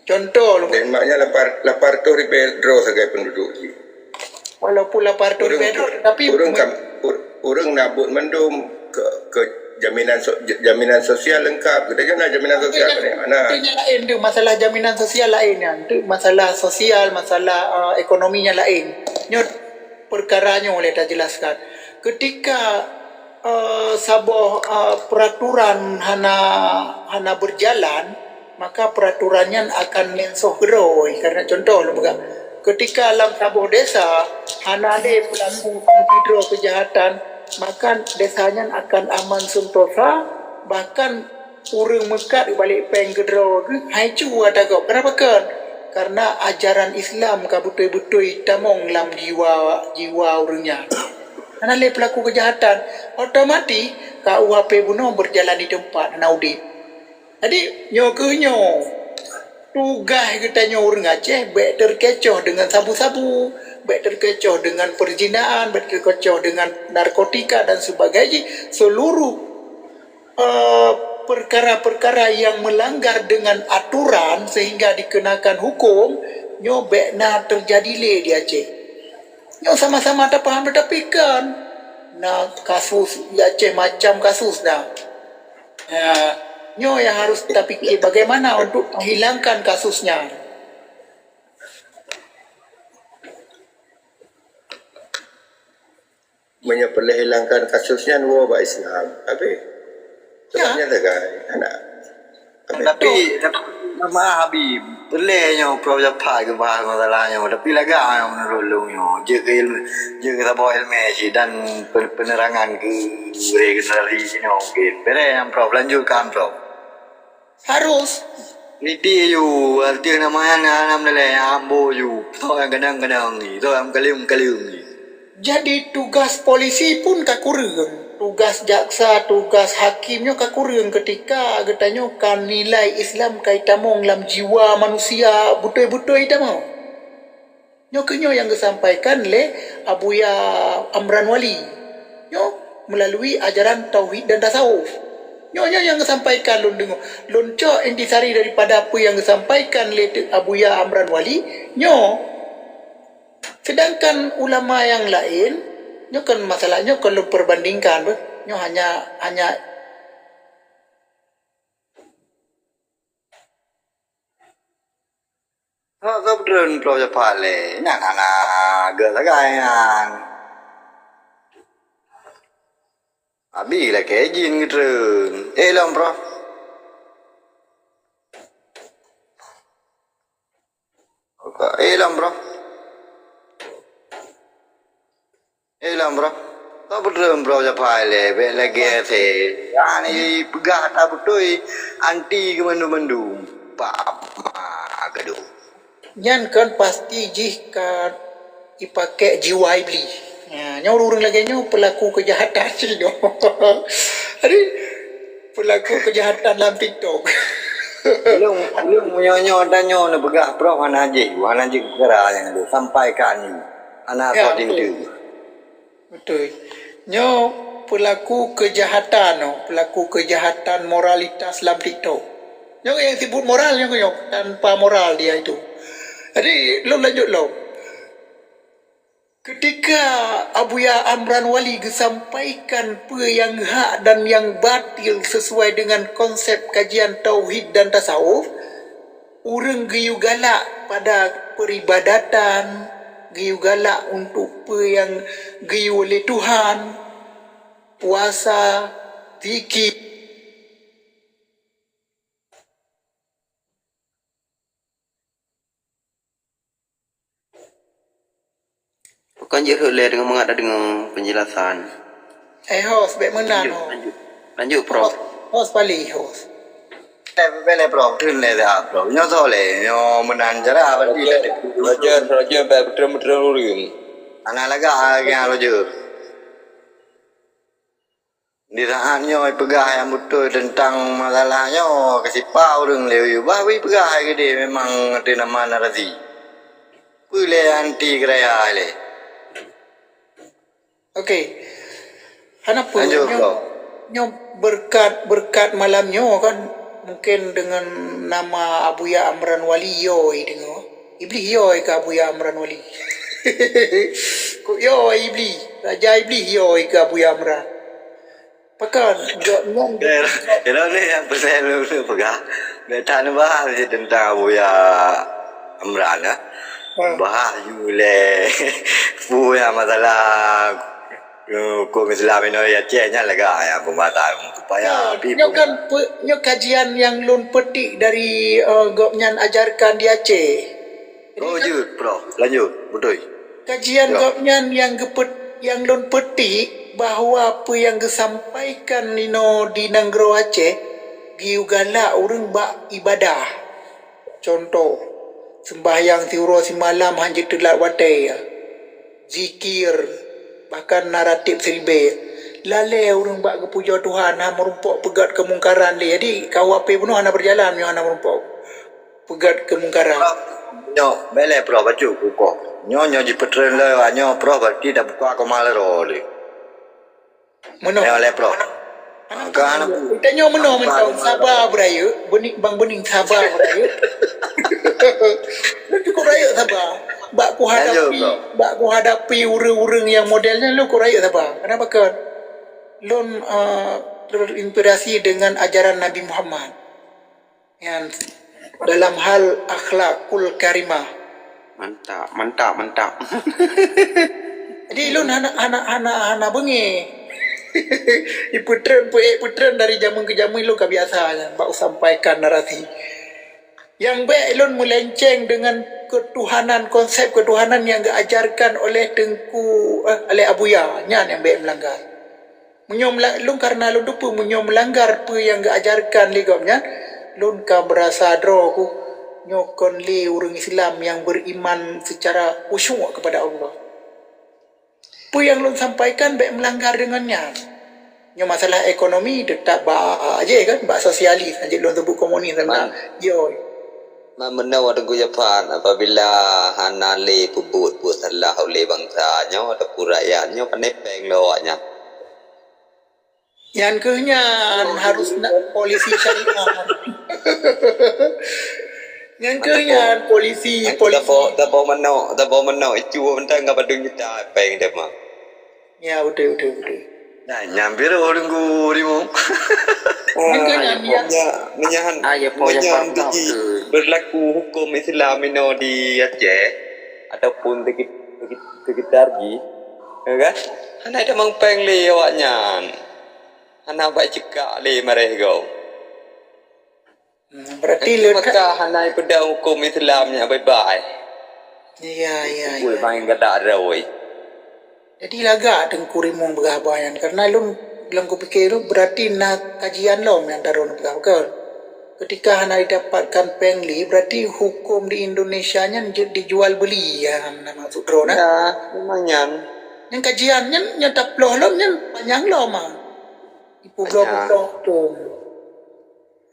Contoh lôn, Denmark nyan lapan, lapan ratus ribèe droe sagai penduduk jih. Walaupun lapan ratus ribu dolar, tapi ureuëng kam, ureuëng na buet mandum ke, ke jaminan so, jaminan sosial lengkap. Kita kan ada jaminan sosial ni. Nah, itu yang lain tu, masalah jaminan sosial lain ya. Itu masalah sosial, masalah uh, ekonominya lain. Nyo perkara nyo boleh saya jelaskan. Ketika uh, saboh uh, peraturan hana hana berjalan, maka peraturan nyan akan mensoh keudroe. Karena contoh lôn peugah, ketika lam saboh desa hana lé pelaku sidroe kejahatan, maka desa nyan akan aman sentosa, bahkan ureuëng meukat balek péng keudroe geuh hai cu ata gob. Kenapa kan? Karena ajaran Islam ka beutôi-beutôi tamong lam jiwa jiwa ureuëng nyan. Hana lé pelaku kejahatan, otomatis K U H P bunoe berjalan di tempat hana udeb. Jadi nyoe keuh nyoe tugaih geutanyoe ureuëng Aceh bék terkecoh dengan sabu-sabu, bék terkecoh dengan perzinahan, bék terkecoh dengan narkotika dan sebagainya. Seluruh uh, perkara-perkara yang melanggar dengan aturan sehingga dikenakan hukum, nyoe bék na terjadi lé di Aceh. Nyoe sama-sama tapaham, tetapi kan na kasus di Aceh macam kasus dah. Ya, nyoe yang harus kita fikir bagaimana untuk menghilangkan kasusnya. Meunyoe peureulée hilangkan kasus nyan woe bak Islam. Tapi sebabnya sagai anak. Tapi tapi maaf Habib, peureulée nyoe Prof Jafar geubahas masalah nyoe, tapi lagak nyoe meunurot lôn nyoe, jeuet keu ilmu, jeuet keu saboh ilmu cit dan penerangan keu generasi nyoe mungkin. Bereh nyan Prof, lanjutkan Prof. Harus. Niti yu, arti nama nyan hana meuleleh ambo yu. Sok nyang keunong-keunong ni, sok nyang kaleueng-kaleueng ni. Jadi tugas polisi pun ka kureueng. Tugas jaksa, tugas hakim nyoe ka kureueng ketika geutanyoe ka nilai Islam ka itamong lam jiwa manusia beutôi-beutôi itamong. Nyoe keuh nyoe nyang geusampaikan lé Abuya Amran Wali. Nyoe meulalui ajaran tauhid dan tasawuf. Nyoe nyoe nyang geusampaikan lôn deungoe. Lôn cok intisari daripada peue nyang geusampaikan lé Abuya Amran Wali. Nyoe sedangkan ulama nyang laén nyoe kan masalah nyoe kan lôn perbandingkan beh. Nyoe hanya hanya Hak ka beutreun Prof Jafar lé, nyan hana geusagai nyan. Abi lakée jin geutreun. Eh lom Prof. Eh lom Prof. Eh lom Prof. Ka beutreun Prof Jafar lé, bék lagée se. Ani peugah that beutôi anti keu mandum-mandum. Pap ma gadoh. Nyan kan pasti jih ka ipakék jiwa Iblih. Ya, nyoe ureuëng lagée nyoe pelaku kejahatan sinoe. Jadi pelaku kejahatan lam TikTok. Lôn lôn meunyoe-nyoe tanyoe neupeugah Prof hana jih, hana jih peukara nyang lôn sampaikan nyoe. Hana soe tinte. Betul. Nyoe pelaku kejahatan, oh, pelaku kejahatan moralitas lam TikTok. Nyoe yang sebut moral nyoe, nyoe tanpa moral dia itu. Jadi lom lanjut lom. Ketika Abuya Amran Wali geusampaikan peue nyang hak dan nyang batil sesuai dengan konsep kajian tauhid dan tasawuf, ureuëng geuyue galak pada peribadatan, geuyue galak untuk peue nyang geuyue lé Tuhan, puasa, zikir. Bukan jeuet lé deungon mangat deungon penjelasan. Eh host, bek meunan. Lanjut, lanjut. Lanjut Prof. Host, host pali host. Eh, bele Prof, tun lé dah Prof. Nyoe soe lé, nyoe meunan cara berarti. Roger, Roger, Roger, bek betul-betul ureuëng. Anak lagak lagi Roger. Di saat nyoe peugah nyang beutôi teuntang masalah nyoe, keusipa ureuëng lé yue bah wui peugah hai geude memang teuh nama narasi. Peue lé anti keuraya lé. Okey. Hana peue. Lanjut, nyoe, Bro. Nyoe berkat, berkat malam nyoe kan mungkin dengan nama Abuya Amran Wali yoi deungoe. Iblih yoi ke Abuya Amran Wali. Kok yo Iblis, Raja Iblis yo keu Abuya Amran. Pakon, gobnyan Kira ni yang pasal lu peugah. Beta ni bahas je tentang Abuya Amran ya. Bahas you le pu ya masalah hukum Islam inoe Aceh nyan lega ya pembahasan supaya nyoe kan nyoe kajian yang lôn petik dari uh, gobnyan ajarkan di Aceh. Oh jeuet, Prof. Lanjut. Beutôi. Kajian gobnyan nyang geupet nyang lôn peutik bahwa peue nyang geusampaikan inoe di nanggroe Aceh geuyue galak ureuëng bak ibadah. Contoh, sembahyang siuroe simalam hana jiteulat watée, zikir, bahkan na ratib siribée. Lalée ureuëng bak geupujoe Tuhan hana meurumpok peugét keumungkaran lé. Jadi, KUHP bunoe hana berjalan meunyoe hana meurumpok peugét keumungkaran. Nyoe, beleh Prof bacut kukoh. Nyoe nyoe jipeutren lé nyoe Prof berarti dah buka koma lero lé. Meunoe. Nyoe lé Prof. Ka anak. Kita nyoe meunoe mantong saba beurayeuk, beuni bang beuning saba beurayeuk. Lôn cukup rayeuk saba. Bak ku hadapi, bak ku hadapi ureuëng-ureuëng yang modelnya lôn cukup rayeuk saba. Kenapa kan? Lôn uh, terinspirasi dengan ajaran Nabi Muhammad. Nyan dalam hal akhlakul karimah. Mantap, mantap, mantap. Jadi lôn hana hana hana hana beungéh. Ipeutren peuék peutren dari jameun ke jameun lôn ka biasa nyan bak sampaikan narasi. Yang baik lôn melenceng dengan ketuhanan konsep ketuhanan yang diajarkan oleh Tengku eh, oleh Abuya nyan yang baik melanggar. Meunyoe lôn kareuna lôn teupeu meunyoe meulanggar peue nyang geuajarkan lé gobnyan, lôn ka meurasa droe ku nyoe kon lé ureuëng Islam nyang beuriman seucara khusyuk keupada Allah. Peue nyang lôn sampaikan bék meulanggar deungon nyan. Nyoe masalah ekonomi teutap bak aje kan, bak sosialis, hanjeuet lôn seubut komunis teuntang joi. Meunoe Teungku Japan, apabila hana lé peubuet buet salah oleh bansa nyoe ataupun rakyat nyoe, pane péng lé awaknyan. Nyan keuh nyan harus nak polisi syariah. Nyan keuh nyan polisi polisi. Tabo tabo manok, tabo manok itu mentang ka padum juta péng dia mah. Ya betul betul betul. Nah, nyampe dah orang ku rimu. Nyan keuh nyan niat. Menyahan menyahan tiji berlaku hukum Islam ino di Aceh ataupun sekitar jih, ya kan? Hana ada mangpeng lé awaknyan. Hana baik cekak lé mareh go. Hmm, berarti le maka hana peudong hukum Islam nyan bye-bye. Iya iya. Ui main gadak rawai. Jadi lagak Teungku Rimueng peugah haba nyan karena lôn lôn kupikir tu berarti na kajian lom nyang taron peugah betul. Ketika hana didapatkan peng li berarti hukum di Indonesia nyan dijual beli ya na maksud droe na. Ya, memang nyan. Nyan kajian nyan nyan taploh lom nyan panjang lom ah. Ipubloh-bubloh tu.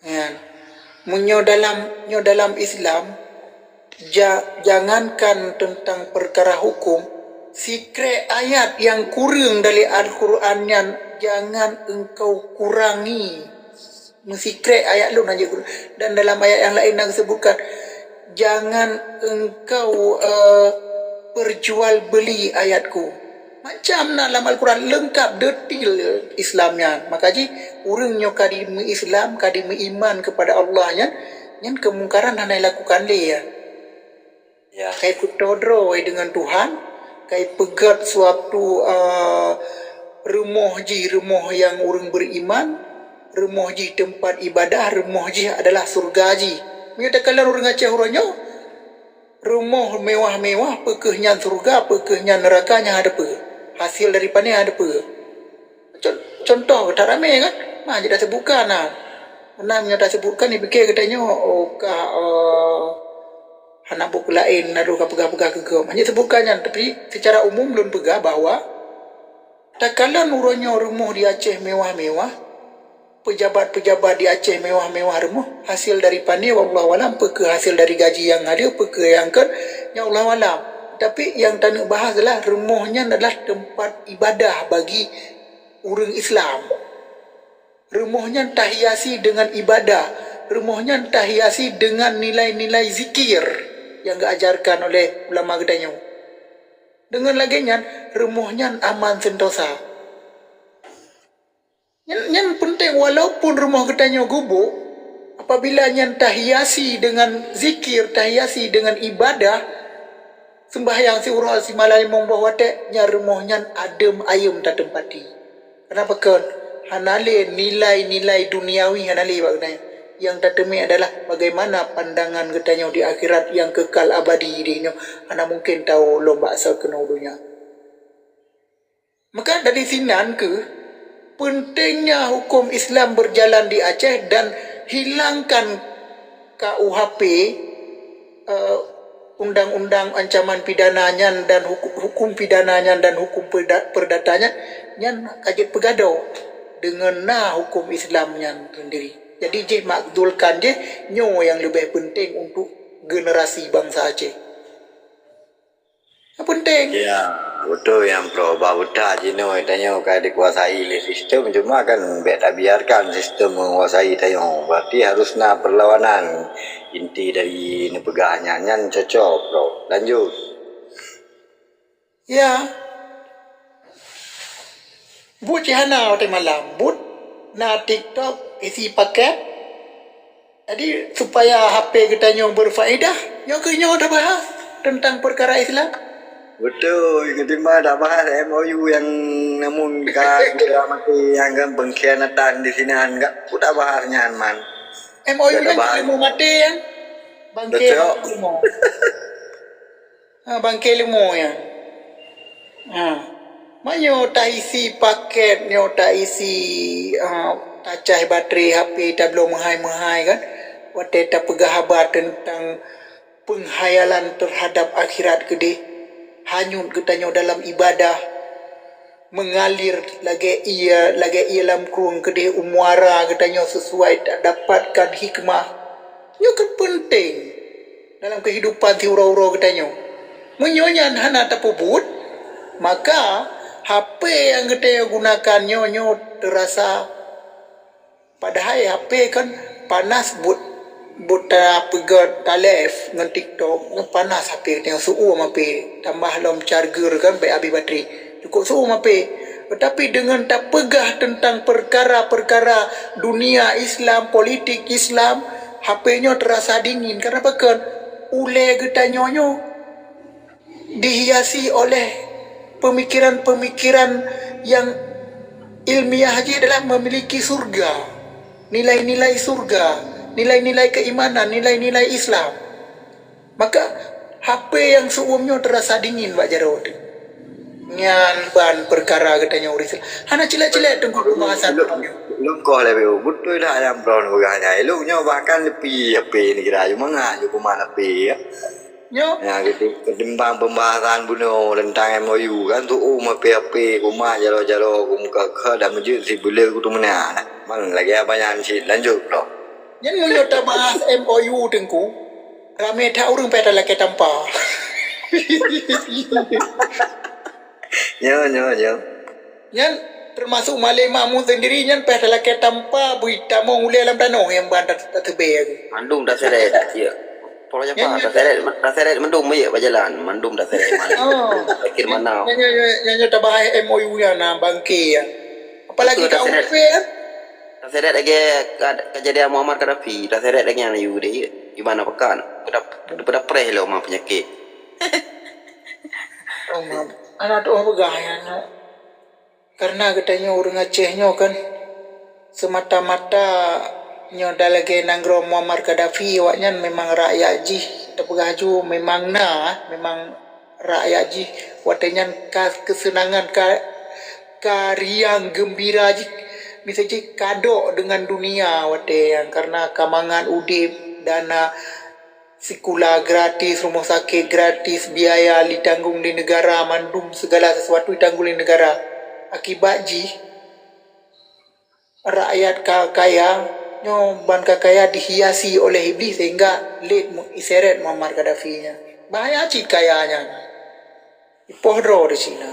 Nyan. Meunyoe dalam nyoe dalam Islam, ja, jangankan tentang perkara hukum, sikrek ayat yang kurang dari Al-Quran nyan jangan engkau kurangi. Meusikrek ayat lôn hana kurang. Dan dalam ayat yang lain na disebutkan, jangan engkau uh, perjual beli ayatku. Macam na lam Al-Quran lengkap detil Islam nyan. Maka jih ureuëng nyoe ka dimeu Islam, ka dimeu iman kepada Allah nyan, nyan kemungkaran hana lakukan lé ya. Ya. Kai peutoh droe dengan Tuhan, kai peugét suatu uh, rumoh jih, rumoh yang ureuëng beriman, rumoh jih tempat ibadah, rumoh jih adalah surga jih. Meunyoe takalon ureuëng Aceh uroe nyoe, rumoh mewah-mewah, peu kheueh nyan syurga, peu kheueh nyan neuraka, nyan hana teupeu. Hasil dari pane hana teupeu. Contoh that ramé kan? Mah jeuet tasebutkan na. Meunan meunyoe tasebutkan, dipike geutanyoe oh ka uh, hana buku laén lalu ka peugah-peugah keu gob. Hanya sebutkan nyan, tapi secara umum lôn peugah bahwa takalon uroe nyoe rumoh di Aceh mewah-mewah, pejabat-pejabat di Aceh mewah-mewah rumoh, hasil dari pane wallahu alam, peu kheueh hasil dari gaji yang ada, peu kheueh yang kan, ya Allah alam. Tapi yang taneuk bahas adalah rumoh nyan adalah tempat ibadah bagi ureuëng Islam. Rumoh nyan tahiasi dengan ibadah. Rumoh nyan tahiasi dengan nilai-nilai zikir yang diajarkan oleh ulama geutanyoe. Deungon lagée nyan, rumoh nyan aman sentosa. Nyan, nyan peunteng, walaupun rumoh geutanyoe gubôk, apabila nyan tahiasi deungon zikir, tahiasi deungon ibadah, seumbahyang siuroe simalam limong boh watée, nyan rumoh nyan adeuem ayeuem tateumpati. Kenapa kon? Hana lé nilai-nilai duniawi, hana lé bak geutanyoe. Nyang tateumé adalah bagaimana pandangan geutanyoe di akhirat nyang kekal abadi di nyoe. Hana mungkin tawoe lom bak saboh keunoe donya. Maka dari sinan keuh pentingnya hukum Islam berjalan di Aceh dan hilangkan K U H P, eh, undang-undang ancaman pidana nyan dan hukum, hukum pidana nyan dan hukum perda-, perdata nyan, nyan ka jeuet peugadôh deungon na hukum Islam nyan sendiri. Jadi jih makdulkan jih nyoe nyang leubeh penting untuk generasi bansa Aceh. Nyang penting. Ya, beutôi nyang Prof. Bah buta jinoe tanyoe ka dikuasai lé sistem, cuma kan bék tabiarkan sistem menguasai tanyoe. Berarti harus na perlawanan. Inti dari neupeugah nyan, nyan cocok, Prof. Lanjut. Ya. Buet cit hana watée malam. Buet na TikTok isi paket. Jadi, supaya H P geutanyoe berfaedah, nyoe keuh nyoe tabahas tentang perkara Islam. Beutôi, ketimbang tabahas M O U nyang namun ka kira mati nyang kan pengkhianatan di sinan, ka tabahas nyan man. M O U Ka nyang tabahas. Keuh maté ya. Bangke Betul. Limo. Ha, bangke limo ya. Ha. Meunyoe taisi paket, nyoe taisi, ha, tacah baterai H P tabloe meuhai-meuhai kan. Watée tapeugah haba tentang penghayalan terhadap akhirat keudeh, hanyut geutanyoe dalam ibadah, mengalir lagée ié, lagée ié lam krueng keudeh u muara geutanyoe sesuai tak dapatkan hikmah. Nyoe kan penting dalam kehidupan siuroe-uroe geutanyoe. Meunyoe nyan hana tapeubuet, maka H P nyang geutanyoe gunakan nyoe, nyoe teurasa. Padahai H P kan panas buet, buet tapeugét, ta-live ngon TikTok, nyoe panas H P geutanyoe, seuuem H P, tambah lom charger kan bék habéh baterai. Cukôp seuuem H P. Tetapi deungon tapeugah teuntang peukara-peukara dunia Islam, politik Islam, H P nyoe teurasa dingin. Kenapa kon? Ulée geutanyoe nyoe dihiasi oleh pemikiran-pemikiran yang ilmiah jih adalah memiliki surga, nilai-nilai surga, nilai-nilai keimanan, nilai-nilai Islam. Maka, H P nyang seuuem nyoe teurasa dingin bak jaroe teuh. Nyan ban peukara geutanyoe ureuëng Islam. Hana cilet-cilet teungku pembahasan Lôn, lôn koh lé beutôi dah nyang Prof neupeugah nyan. Ilôn nyoe bahkan leupie H P neukira, cuma ngat ju kuman H P ya. Nyoe. Ya, keti-, ketimbang pembahasan bunoe tentang M O U kan, seuuem H P-H P, kuman jaloe-jaloe, kumuka-ka dan meujeuet sibeuleu kutu meunan. Man lagée abang nyan cit, lanjut Prof. Nyan meunyoe tabahas M O U teungku, ramé that ureuëng payah talakée tampa. Nyo, nyo, nyo. Nyan teumasuk malée makmu sendiri nyan payah talakée tampa bui tamong ulée lam tanoh nyang ban ta-, tateubée. Mandum taseret, ya. Poro Nyan, Jafar, nyan. Taseret, taseret mandum ya bak jalan, mandum taseret malée. Oh. Pikir mana? Nyan, nyan, nyan, nyan, nyan tabahas M O U nyan, nah, bangke ya. Apalagi Betul, ka taseret. Ufe ya. Taseret lagée ka-, kejadian Muammar Gaddafi, taseret lagée nyan U D, di mana pekan. Pada, pada preh lo ma penyakit. Oh, ma-, anak tu peugah ya, anak. Karena geutanyoe ureuëng Aceh nyoe kan, semata-mata nyoe dah lagée nanggroe Muammar Gaddafi, awaknyan memang rakyat jih, tapeugah ju memang na, memang rakyat jih, watée nyan ka keuseunangan, ka, ka riang geumbira jih, miseu jih kadok deungon dunia watée nyan, karena ka mangat udeb, dana sikula gratis, rumoh sakét gratis, biaya ditanggong lé neugara, mandum segala sesuatu ditanggong lé neugara. Akibat jih, rakyat ka kaya, nyoe ban ka kaya dihiasi oleh Iblih sehingga lét mu-, iseret Muammar Gaddafi nyan. Bahaya cit kaya nyan. Ipoh droe di Cina.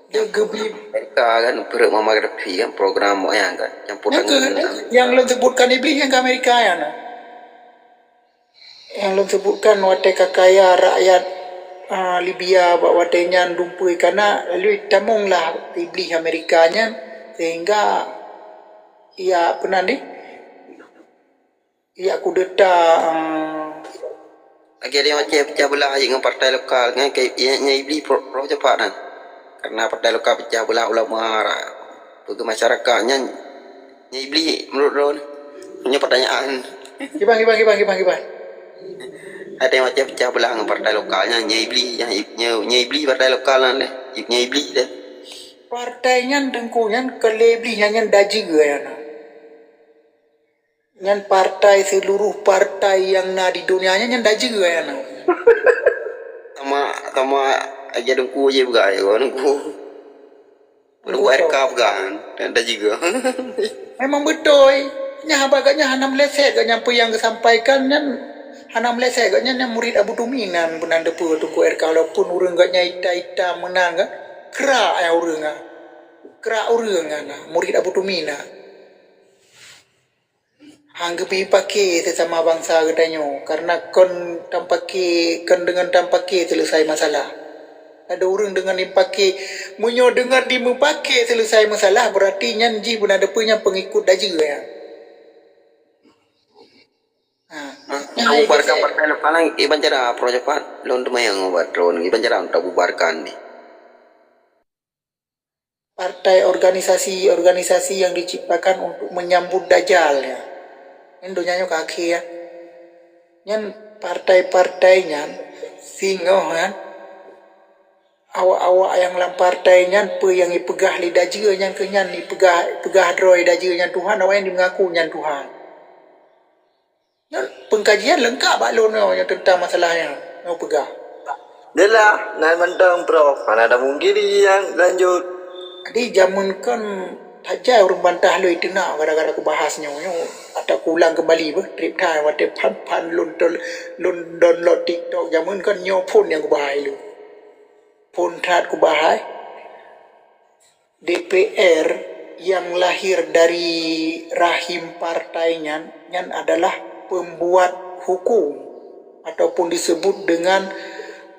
Dia geubri Amerika kan, perut Muammar Gaddafi kan, program yang kan, campur Nyang tangan ke, dengan yang lôn sebutkan Iblih nyang ke Amerika nyan. Nyang lôn sebutkan watée ka kaya rakyat ah, Libya bak watée nyan dumpeue kana, lalu tamong lah iblih Amerika nyan, sehingga ia peunan deh, ia kudeta, ah, lagi ada yang macam pecah belah aja dengan partai lokal kan, kayak yang, yang iblih pro, pro cepat kan. Karena partai lokal pecah belah ulama, pergi masyarakat nyan, yang iblih menurut lo ni. Punya pertanyaan. Gimana, gimana, gimana, gimana, gimana? Ada yang macam pecah belah dengan partai lokal nyan, yang iblih, yang, yang, yang iblih partai lokal nyan deh. Yang iblih deh. Partai nyan tengku nyan, kalau iblih nyan, nyan daji gaya na. Nyan partai seluruh partai yang na di dunia nyan, nyan daji gaya na. Sama, sama aja dengku aja bukan ya, dengku. Dengku R K bukan, dan daji gaya. Memang betul. Nya haba ganya hana meleset ganya apa yang disampaikan nyan, hana meleset ganya nyan murid Abu Tumi nan benan depu Tengku R K walaupun ureuëng ganya ita-ita menang kan. Kerak ya ureuëng ah. Kerak ureuëng kan murid Abu Tumi na. Hang geupike sesama bangsa geutanyoe, karena kon tampake, kon deungon tampake seuleusai masalah. Ada ureuëng deungon dimpake, meunyoe deungon dimupake seuleusai masalah, berarti nyan jih beuna depe nyan pengikut daji ya. Ha. Nah, bubarkan partai lokal iban cara pro cepat, lon temayang ubat drone iban cara untuk bubarkan ni. Partai organisasi-organisasi yang diciptakan untuk menyambut Dajjal ya. Ini dunia nyoe kaki ya. Nyan partai-partai nyan singoh kan. Awak-awak yang lam partai nyan pe yang dipeugah lé daji nyan ke nyan dipeugah peugah droe daji nyan Tuhan awak yang mengaku nyan Tuhan. Nyoe pengkajian lengkap bak lôn nyoe nyang teuntang masalah nyoe, nyoe peugah. Jelah, nan mantong Prof, hana ada mungkiri yang lanjut. Jadi jameun kon tajai ureuëng bantah loi teunak gara-gara kubahas nyoe, nyoe atau kuulang kembali beh trip time watée phan-phan lôn tol lôn download TikTok jameun kon nyoe phon nyang kubahai lôn. Phon that kubahai. D P R yang lahir dari rahim partai nyan, nyan adalah pembuat hukum ataupun disebut dengan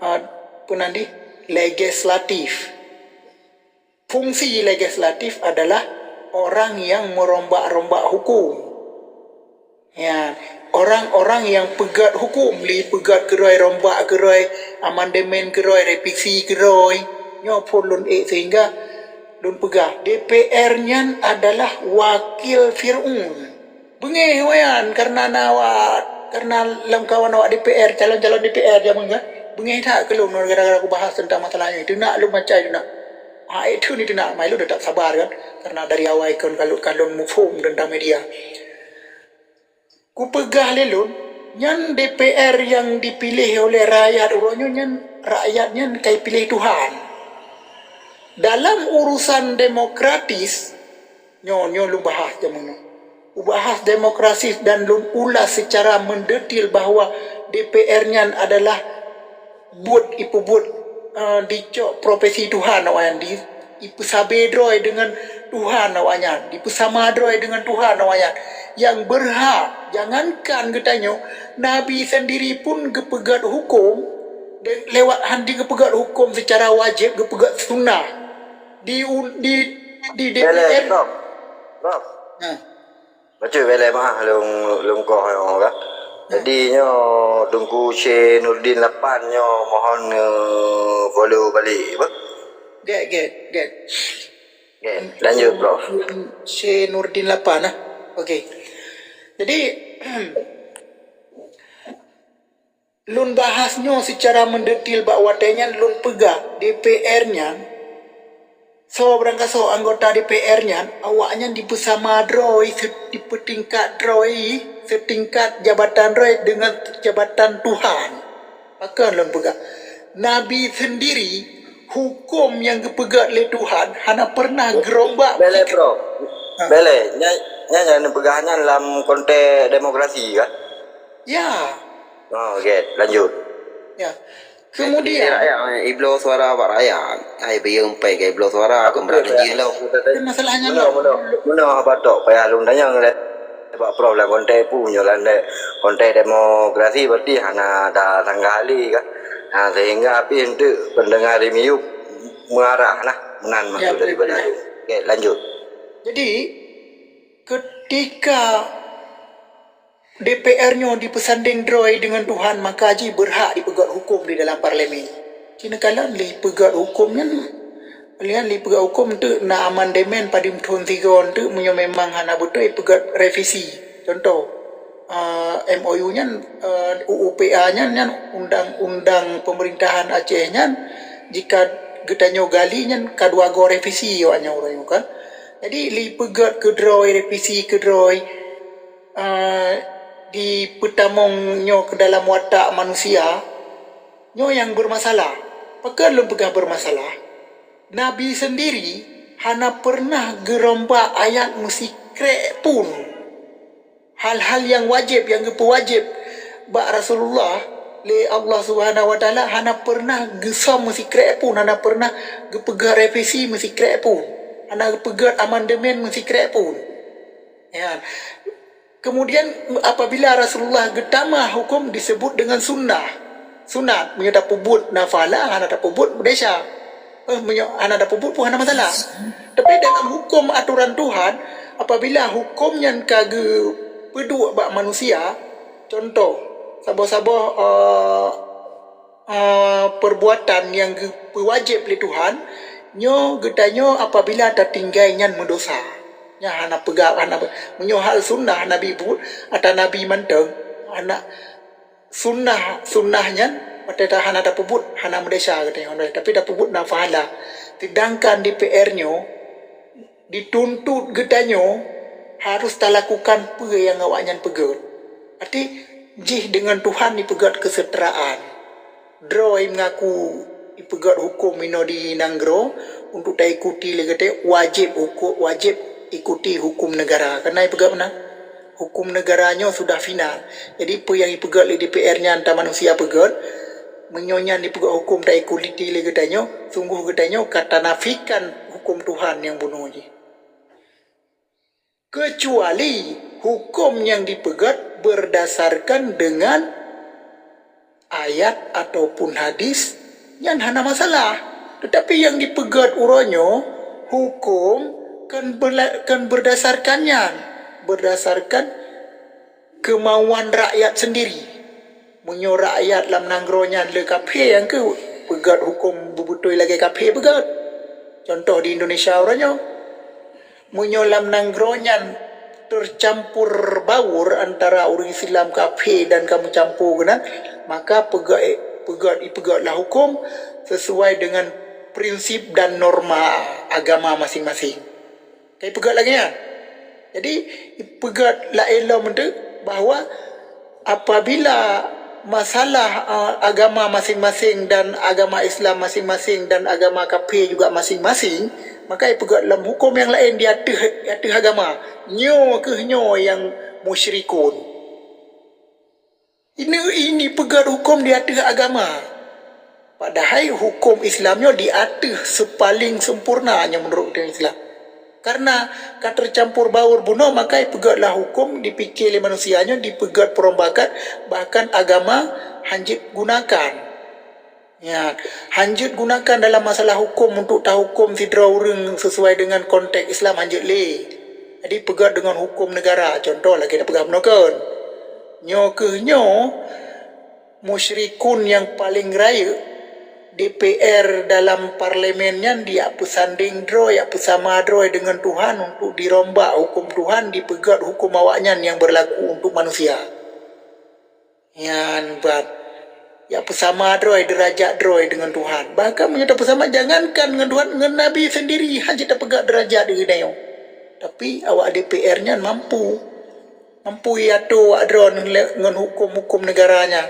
uh, apa nanti legislatif. Fungsi legislatif adalah orang yang merombak-rombak hukum. Ya, orang-orang yang peugét hukum, li peugét keurôi, rombak keurôi, amandemen keurôi, revisi keurôi, nyoe phon lôn ék sehingga lôn peugah D P R nyan adalah wakil Fir'aun. Beungéh wayan karena na awak karena lam kawan awak D P R, calon-calon D P R jameun kan. Beungéh that keu lôn gara-gara kubahas tentang masalah nyoe. Teunak lôn macai teunak. Ha, itu ni teunak mai lôn tetap sabar kan. Karena dari awai kon kalon kalon muphom tentang media. Kupeugah lé lôn, nyan D P R yang dipilih oleh rakyat uroe nyoe nyan rakyat nyan kai pilih Tuhan. Dalam urusan demokratis, nyoe nyoe lôn bahas jameun nyoe. Ubahas demokratis dan lôn ulas secara mendetil bahwa D P R nyan adalah buet ipeubuet uh, dicok profesi Tuhan awaknyan di ipeusabe droe dengan Tuhan awaknyan, dipeusama droe dengan Tuhan awaknyan yang berhak. Jangankan geutanyoe, Nabi sendiri pun geupeugét hukum lewat handi geupeugét hukum secara wajib geupeugét sunnah di di di D P R. Prof. Prof. Nah. Bacut belai mah lôn lôn koh nyoe kan. Jadi nyoe Teungku Syeh Nurdin lapan nyoe mohon nge follow balik apa? Get get get. Get. Lanjut Prof. Syeh Nurdin lapan ah. Okey. Jadi lôn bahas nyoe secara mendetil bak watée nyan lôn peugah D P R nyan soe beurangkasoe anggota D P R nyan awaknyan dipeusama droe dipeutingkat droe seutingkat jabatan droe deungon jabatan Tuhan. Pakon lôn peugah Nabi sendiri hukum yang geupeugah lé Tuhan hana pernah gerombak. Belai Prof. Belai nyan nyan peugah nyan lam konteks demokrasi kan? Ya. Oh, okay, lanjut. Ya. Kemudian rakyat iblo suara bak rakyat. Hai biyeu empai ke iblo suara kembali jih lo. Masalahnya lo. Muna apa tok payah lung tanya ngeliat bak Prof lah konteks pu nyolan dek konteks demokrasi berarti hana ada sanggah ahli kan. Ha, sehingga pih untuk pendengar di miyup mengarah lah. Menan maksud daripada tu. Okey, lanjut. Jadi, ketika D P R nyoe dipeusandeng droe deungon Tuhan, maka jih beurhak dipeugét huköm di dalam parlemen. Cina kalon lé peugét huköm nyan, lian lé peugét huköm teuk na amandemen padum thon sigoe teuk, meunyoe memang hana beutôi peugét revisi. Contoh, eh, M O U nyan, eh, U U P A nyan, nyan undang-undang pemerintahan Aceh nyan, jika geutanyoe gali nyan ka dua goe revisi awak nyan uroe nyoe kan. Jadi lé peugét keudroe, revisi keudroe, eh, dipeutamong nyoe ke dalam watak manusia, nyoe nyang bermasalah. Pakon lôn peugah bermasalah? Nabi sendiri hana pernah geurombak ayat meusikrek pun. Hal-hal nyang wajéb, nyang geupeuwajéb bak Rasulullah lé Allah Subhanahu wa Taala, hana pernah geusöm meusikrek pun, hana pernah geupeugét revisi meusikrek pun, hana geupeugét amandemen meusikrek pun. Ya. Kemudian, apabila Rasulullah geutamah huköm disebut dengan sunnah. Sunat, meunyoe tapeubuet na pahala, hana tapeubuet meudesya. Eh, meunyoe hana tapeubuet pun hana masalah. Tapi dalam huköm atoran Tuhan, apabila huköm nyan ka geupeuduek bak manusia, contoh, saboh-saboh, eh, eh, perbuatan nyang geupeuwajéb lé Tuhan, nyoe geutanyoe apabila tatinggai nyan meudosa. Nyan hana peugah, hana pe-, meunyoe hal sunnah Nabi buet, ata Nabi mantong, hana sunnah, sunnah nyan, watée ta hana tapeubuet, hana meudesya geutanyoe, tapi tapeubuet na pahala. Sedangkan D P R nyoe, dituntut geutanyoe harus talakukan peue nyang awaknyan peugét. Arti jih deungon Tuhan dipeugét keseutraan. Droe meungaku ipeugét huköm inoe di nanggroe untuk taikuti lé geutanyoe, wajéb huköm, wajéb ikuti huköm negara. Keureuna ipeugét meunan, huköm negara nyoe sudah final. Jadi peue nyang ipeugét lé D P R nyan ta manusia peugét, meunyoe nyan ipeugét huköm taikuti lé geutanyoe, sunggoh geutanyoe ka tanafikan huköm Tuhan nyang bunoe jih. Kecuali huköm nyang dipeugét berdasarkan dengan ayat ataupun hadis, nyan hana masalah. Tetapi nyang dipeugét uroe nyoe, huköm kon bela-, kon berdasarkan nyan, berdasarkan kemauan rakyat sendiri. Meunyoe rakyat lam nanggroe nyan le kafé, nyang keuh peugét huköm beubeutôi lagée kafé peugét. Contoh di Indonesia uroe nyoe, meunyoe lam nanggroe nyan tercampur baur antara ureuëng Islam kafé dan ka meucampur keunan, maka peugét, peugét, ipeugét lah huköm sesuai dengan prinsip dan norma agama masing-masing. Ka ipeugét lagée nyan. Jadi, ipeugét laén lom teuk bahwa apabila masalah, eh, agama masing-masing dan agama Islam masing-masing dan agama kafé juga masing-masing, maka ipeugét lom huköm nyang laén di ateueh, di ateueh agama. Nyoe keuh nyoe nyang musyrikun. Ini, ini peugét huköm di ateueh agama. Padahai huköm Islam nyoe di ateueh seupaleng sempurna nyoe meunurot ureuëng Islam. Karena ka tercampur baur bunoe, maka ipeugét lah huköm dipike lé manusia nyoe dipeugét peurombakan, bahkan agama hanjeuet gunakan. Ya, hanjeuet gunakan dalam masalah huköm untuk tahuköm sidroe ureuëng sesuai dengan konteks Islam hanjeuet lé. Jadi peugét deungon huköm negara, contoh lagée tapeugah bunoe kon. Nyoe keuh nyoe, musyrikun nyang paleng rayeuk, D P R dalam parlemen nyan dijak peusandeng droe, jak peusama droe deungon Tuhan untuk dirombak huköm Tuhan, dipeugét huköm awaknyan nyang beurlaku untuk manusia. Nyan ban, jak peusama droe, deurajat droe deungon Tuhan. Bahkan meunyoe tapeusama, jangankan ngon Tuhan, ngon Nabi sendiri hanjeuet tapeugét deurajat geutanyoe. Tapi awak D P R nyan mampu. Mampu iatoe awak droe ngon huköm-huköm negara nyan.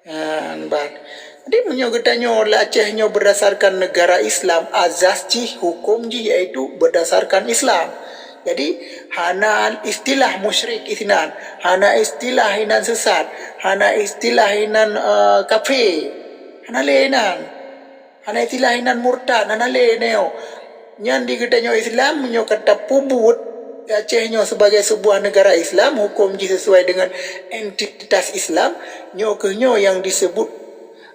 Nyan ban. Jadi meunyoe geutanyoe lam Aceh nyoe berdasarkan negara Islam, azas jih, huköm jih, yaitu berdasarkan Islam. Jadi hana istilah musyrik isinan, hana istilah inan sesat, hana istilah inan, eh, kafé. Hana lé inan. Hana istilah inan murtad, hana lé nyoe. Nyan di geutanyoe Islam, meunyoe ka tapeubuet Aceh nyoe sebagai sebuah negara Islam, huköm jih sesuai dengan entitas Islam, nyoe keuh nyoe nyang disebut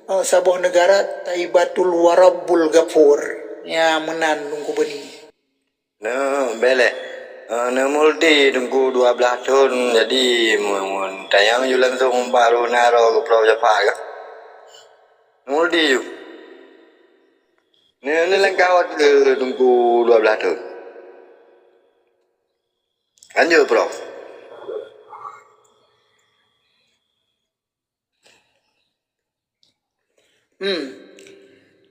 eh, saboh neugara Taibatul Warabbul Ghafur. Ya, meunan Teungku Beuning. Nah, beleh. Eh, neumulti Teungku dua belas thon, jadi mun, mun tanyong ju langsung baru naro keu Prof Jafar ka. Neumulti ju. Ni, ni langkah awak tu Teungku dua belas thon. Lanjut, Prof. Hmm.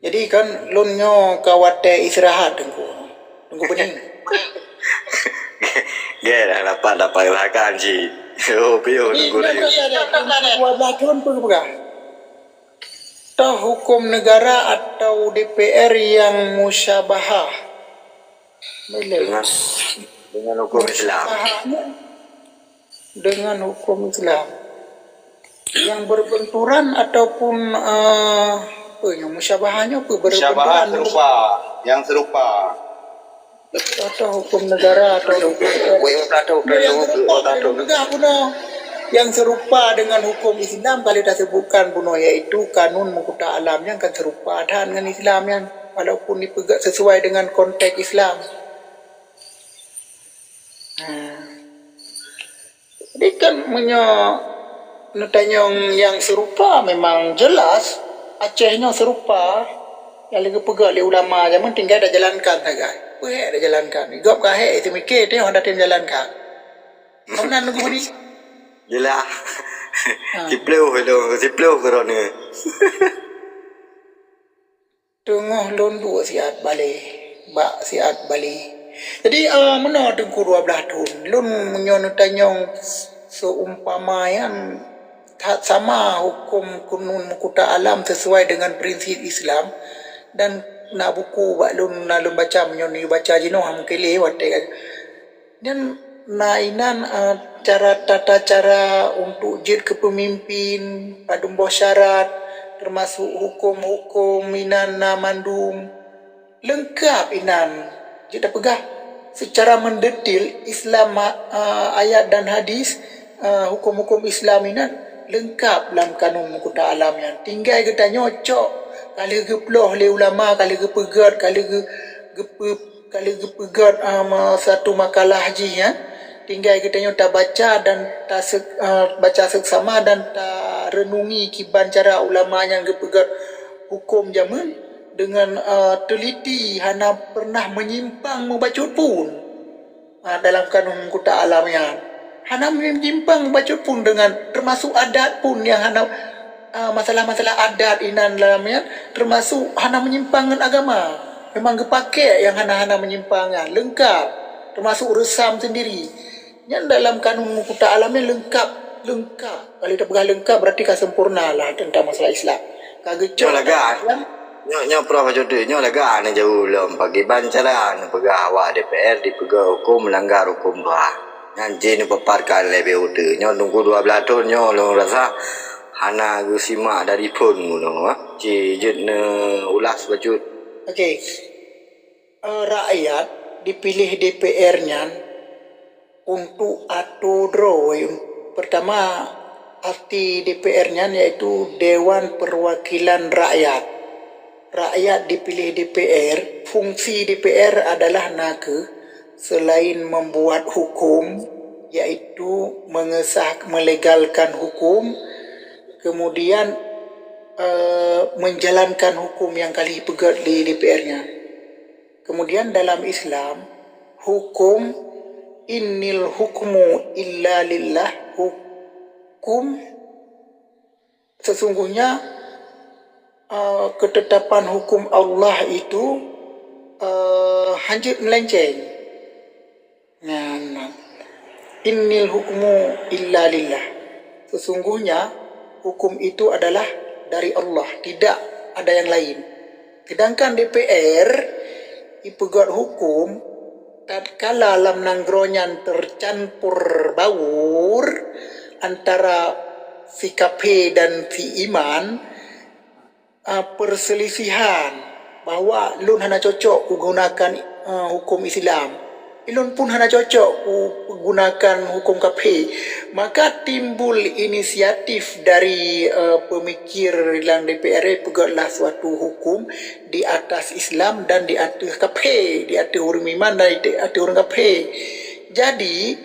Jadi kan lôn nyoe ka watèe istirahat, Teungku. Teungku Beuning. Geh dah dapat, dapat rakan cit. Oh, piôh Teungku dah. Dua belas thon peue peugah? Toh hukum negara atau D P R yang musyabahah? Boleh. Dengan, dengan hukum Islam. Musyabahahnya dengan hukum Islam. Yang berbenturan ataupun, eh, apa yang musyabahahnya apa? Musyabahah berbenturan. Serupa, yang serupa. Atau hukum negara atau hukum Wei, oh, tak tahu, tak tahu, oh, tak tahu. Peugah bunoe yang serupa dengan hukum Islam kalau dah sebutkan bunoe, iaitu kanun meukuta alam yang kan serupa dan dengan Islam yang walaupun dipeugah sesuai dengan konteks Islam. Hmm. Jadi kan meunyoe neutanyong nyang seurupa, memang jeulaih Aceh nyoe seurupa. Nyang lagèe geupeugah lé ulama jameun tinggai tajalankan sagai. Peue hèk tajalankan? Gob ka hèk, teumiké teuh hana tem jalankan. Meunan Teungku Beuning? Jeulaih. Ha. Siplôh lôn, siplôh keudroe. Teungoh lôn duek siat balè, bak siat balè. Jadi, eh, meunoe Teungku dua belas thon, lôn meunyoe neutanyong seumpama nyan that sama huköm kanun meukuta alam sisuai deungon prinsip Islam, dan na buku bak lôn, na lôn baca, meunyoe neuyue baca jinoe, mungken lé watèe ka Nyan na inan, eh, cara, tata cara untuk jeuet keu peumimpin, padum boh syarat, teumasuk huköm-huköm inan na mandum. Leungkab inan, jeuet tapeugah seucara meudetil Islam, eh, ayat dan hadis, eh, huköm-huköm Islam inan leungkab lam kanun meukuta alam nyan. Tinggai geutanyoe cok, ka lheueh geuploh lé ulama, ka lheueh geupeugöt, ka lheueh geu-, geupeu-, Ka lheueh geupeugöt, ah, ma-, satu makalah jih nyan, tinggai geutanyoe tabaca dan tasek-, ah, baca seksama dan tareunungi kiban cara ulama nyang geupeugöt huköm jameun deungon, ah, teuliti, hana peureunah meunyimpang meubacut pun, ah, dalam kanun meukuta alam nyan. Hana meunyimpang meubacut pun deungon, teumasuk adat pun nyang hana, ah, masalah-masalah adat inan dalam nyan, teumasuk hana meunyimpang ngon agama. Memang geupakèk nyang hana-hana meunyimpang nyan, leungkab, teumasuk reusam sendiri. Nyan dalam kanun meukuta alam nyan leungkab, leungkab. Kalau tapeugah leungkab, berarti ka sempurna lah tentang masalah Islam. Ka geucok. Nyoe lagak. Nyoe, nyoe Prof Jodi, nyoe lagak neujaweueb lom. Pakriban cara neupeugah awak D P R dipeugöt huköm meulanggar huköm Tuhan. Nyan jih neupaparkan lé B O T. Nyoe teungku dua blah thon nyoe lôn rasa hana geusimak dari phon bunoe, eh. Ci jeuet neuulas bacut. Okey. Eh, rakyat dipiléh D P R nyan untuk atô droe. Pertama, arti D P R nyan yaitu Dewan Perwakilan Rakyat. Rakyat dipiléh D P R, fungsi D P R adalah nakeuh selain membuat hukum, yaitu mengesah, melegalkan hukum, kemudian, eh, menjalankan hukum nyang ka lheueh peugöt di D P R nyan. Kemudian dalam Islam, hukum, "Innil hukmu illa lillah", hukum, sesungguhnya, eh, ketetapan hukum Allah itu, eh, hanjeuet meulenceng. Nyan, "Innil hukmu illa lillah." Sesungguhnya hukum itu adalah dari Allah, tidak ada yang lain. Sedangkan D P R ipeugöt hukum tatkala lam nanggroe nyan teucampur baur antara si kafé dan si iman, ah, perselisihan bahwa lôn hana cocok kugunakan, ah, hukum Islam. Ilôn pun hana cocok ku-, gunakan huköm kafé. Maka timbul inisiatif dari, eh, pemikir lam D P R, peugötlah suatu huköm di atas Islam dan di ateueh kafé, di ateueh ureuëng iman dan di ateueh ureuëng kafé. Jadi,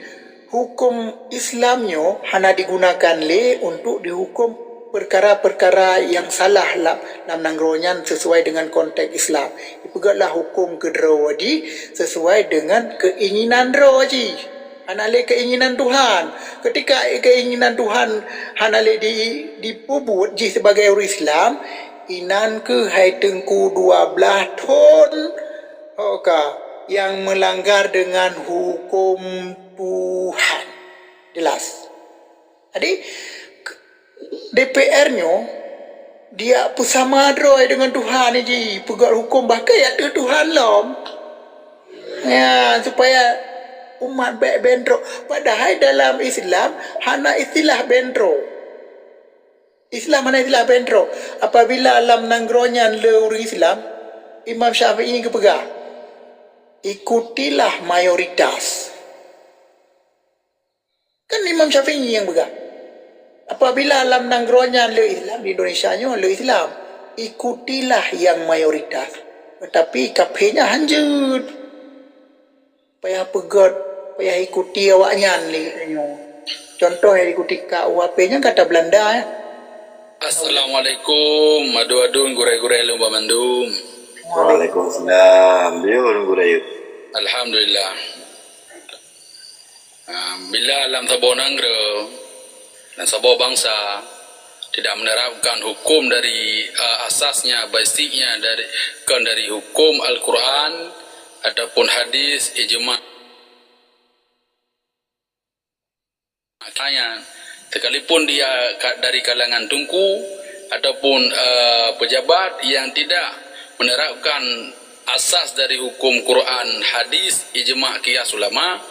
huköm Islam nyoe hana digunakan lé untuk dihuköm peukara-peukara nyang salah lam, lam nanggroe nyan sesuai dengan konteks Islam. Ipeugötlah huköm keudroe jih sesuai dengan keinginan droe jih. Hana lé keinginan Tuhan. Ketika keinginan Tuhan hana lé di, dipeubuet jih sebagai ureuëng Islam, inan keuh hai Teungku dua blaih thon, oka, nyang meulanggar dengan huköm Tuhan. Jelas. Jadi, D P R nyoe dia peusama droe deungon Tuhan jih, peugöt huköm bahkan ya teu Tuhan lom. Ya, supaya umat bèk bentrok. Padahai dalam Islam hana istilah bentrok. Islam hana istilah bentrok. Apabila lam nanggroe nyan le ureuëng Islam, Imam Syafi'i geupeugah, "Ikutilah mayoritas." Kan Imam Syafi'i nyang peugah. Apabila lam nanggroe nyan le Islam, di Indonesia nyoe le Islam, ikutilah yang mayoritas. Tetapi kafé nyan hanjeuet. Payah peugöt, payah ikuti awaknyan lé nyoe. Contoh yang ikuti K U H P nyan kata Belanda, ya. Assalamualaikum, adu-adu gurèe-gurèe lôn banmandum. Waalaikumsalam. Yo, gurèe. Alhamdulillah. Ah, bila lam saboh nanggroe dan saboh bansa tidak menerapkan hukum dari, ah, asasnya, basicnya dari, kon dari hukum Al-Quran ataupun hadis ijma. Makanya, sekalipun dia ka-, dari kalangan teungku ataupun, eh, pejabat yang tidak menerapkan asas dari hukum Quran, hadis, ijma, qiyas ulama,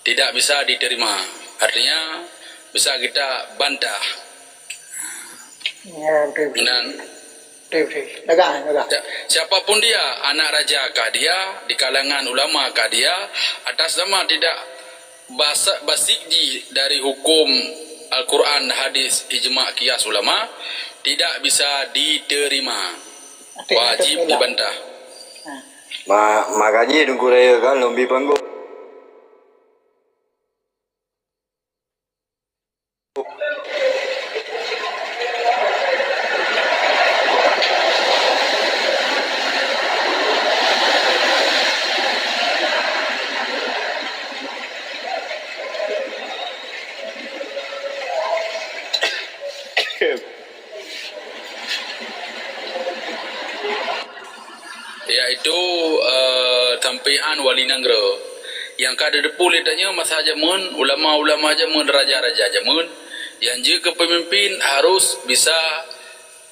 tidak bisa diterima. Artinya, bisa kita bantah. Ya, betul, betul. Dan betul, betul. Lagak, lagak. Ya, siapapun dia, anak raja kah dia, di kalangan ulama kah dia, atas nama tidak basa-, basic jih dari hukum Al-Quran, hadis, ijma, qiyas ulama, tidak bisa diterima. Betul, betul, betul. Wajib dibantah. Ha. Ma-, makanya Teungku Raya kan lôn bi panggong. Yaitu, eh, sampéan wali nanggroe nyang ka geuteupeue lé tanyoe masa jameun, ulama-ulama jameun, raja-raja jameun, nyang jeuet keu peumimpén harus bisa,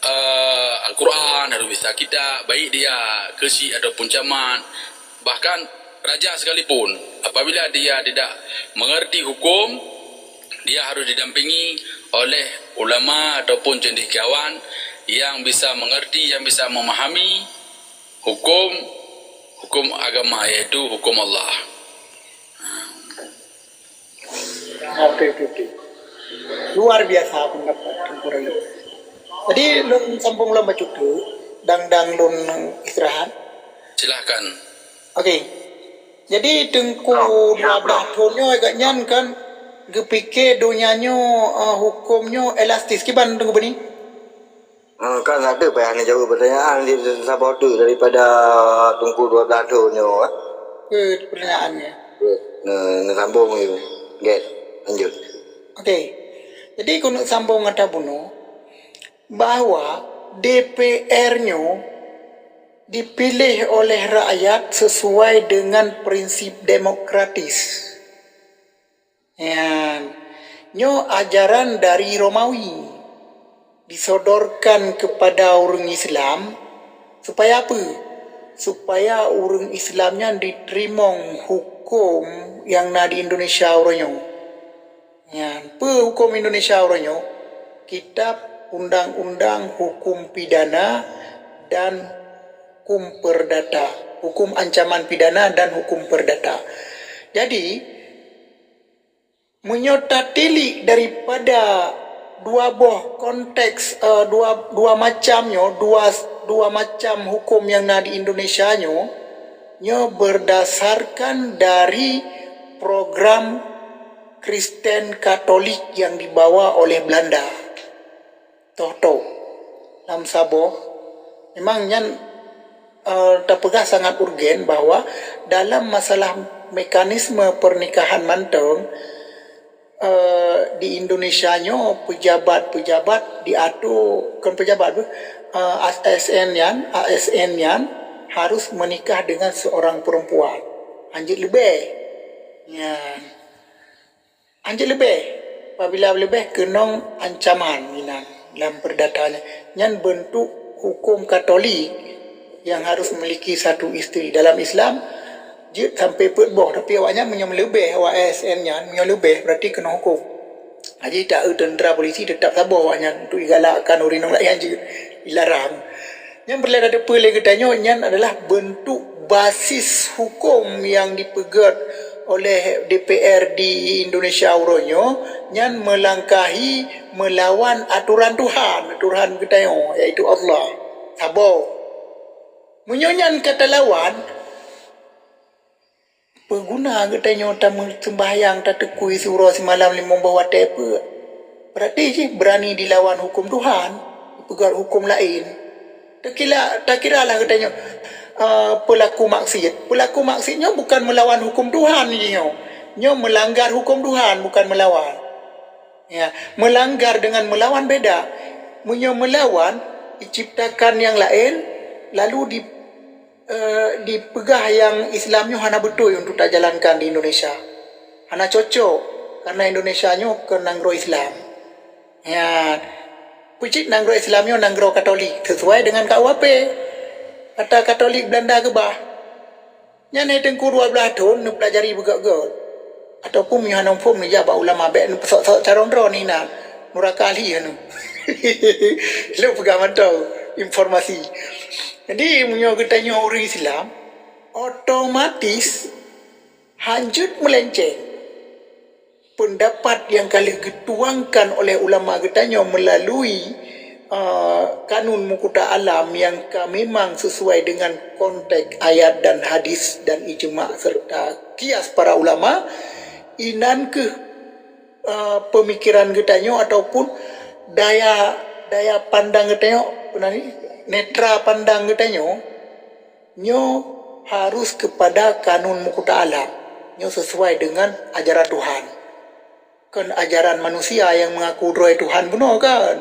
eh, Al-Quran, harus bisa kitab, baik dia keuchik ataupun camat, bahkan raja sekalipun, apabila dia tidak mengerti hukum, dia harus didampingi oleh ulama ataupun cendekiawan yang bisa mengerti, yang bisa memahami hukum, hukum agama, yaitu hukum Allah. Oke, oke, oke. Luar biasa pendapat Teungku Raya. Jadi, lôn sambung lom bacut tu, dang-dang lôn istirahat. Silahkan. Oke. Jadi, Teungku dua belas thon nyoe agak nyan kan geupike donya nyoe, eh, huköm nyoe elastis. Kiban Teungku Beni? Ah, kan ada payah neujaweueb pertanyaan di saboh tu daripada Teungku dua belas thon nyoe, eh. Ke pertanyaannya? Nah, neusambung lagi. Get, lanjut. Oke. Jadi, keuneuk sambung ngon tabunoe, bahwa D P R nyoe dipiléh oleh rakyat sesuai dengan prinsip demokratis. Nyan, nyoe ajaran dari Romawi disodorkan kepada ureuëng Islam supaya apa? Supaya ureuëng Islam nyan diteurimong huköm nyang na di Indonesia uroe nyoe. Nyan, peue huköm Indonesia uroe nyoe? Kitab Undang-undang Hukum Pidana dan Hukum Perdata. Hukum Ancaman Pidana dan Hukum Perdata. Jadi, meunyoe tatilik daripada dua boh konteks, eh, dua, dua macam nyoe, dua, dua macam hukum nyang na di Indonesia nyoe, nyoe berdasarkan dari program Kristen Katolik yang dibawa oleh Belanda. Toh-toh lam saboh. Memang nyan, eh, tapeugah sangat urgen bahwa dalam masalah mekanisme pernikahan mantong, eh, di Indonesia nyoe pejabat-pejabat diatur, bukan pejabat, eh, A S N nyan, A S N nyan harus menikah dengan seorang perempuan. Hanjeuet leubeh. Nyan. Hanjeuet leubeh, apabila leubeh keunong ancaman inan lam perdata nyan. Nyan bentuk hukum Katolik yang harus memiliki satu isteri. Dalam Islam, jeuet sampai peuet boh, tapi awaknyan meunyoe leubeh awak A S N nyan, meunyoe leubeh berarti keunong hukum. Jadi tak eu tentera polisi tetap saboh awaknyan untuk igalakkan ureueng inong laén jeuet ilarang. Nyang peureulée tateupeue lé geutanyoe nyan adalah bentuk basis hukum nyang dipeugét oleh D P R di Indonesia uroe nyoe, nyan melangkahi melawan aturan Tuhan, aturan geutanyoe, yaitu Allah. Saboh. Meunyoe nyan ka talawan, peuguna geutanyoe tameuseumbahyang, tateukui siuroe simalam limong boh watée peue? Berarti jih berani dilawan hukum Tuhan, peugét hukum laén. Takila, takiralah geutanyoe, eh, pelaku maksiat. Pelaku maksiat nyoe bukan melawan hukum Tuhan jih nyoe. Nyoe melanggar hukum Tuhan, bukan melawan. Ya, melanggar dengan melawan beda. Meunyoe melawan, diciptakan nyang laén, lalu di, eh, dipeugah nyang Islam nyoe hana beutôi untuk tajalankan di Indonesia. Hana cocok, karena Indonesia nyoe kon nanggroe Islam. Ya, peue cit nanggroe Islam nyoe nanggroe Katolik, sesuai dengan K U H P. Ata Katolik Belanda keubah. Nyan hai teungku dua blaih thon neupeulajari beugét-gét. Ataupun meunyoe hana muphom neujak bak ulama, bék neupeusok-sok carông droe inan. Nuraka ahli anu. Lôn peugah mantong informasi. Jadi, meunyoe geutanyoe ureueng Islam, otomatis hanjeuet meulenceng. Peundapat nyang ka lheueh geutuangkan oleh ulama geutanyoe meulalu, eh, kanun meukuta alam nyang ka memang sesuai dengan konteks ayat dan hadis dan ijma serta kias para ulama, inan kheueh, eh, peumikiran geutanyoe ataupun daya, daya pandang geutanyoe, peue nan jih, netra pandang geutanyoe, nyoe harus keupada kanun meukuta alam. Nyoe sesuai dengan ajaran Tuhan. Kon ajaran manusia nyang mengaku droe Tuhan bunoe kan?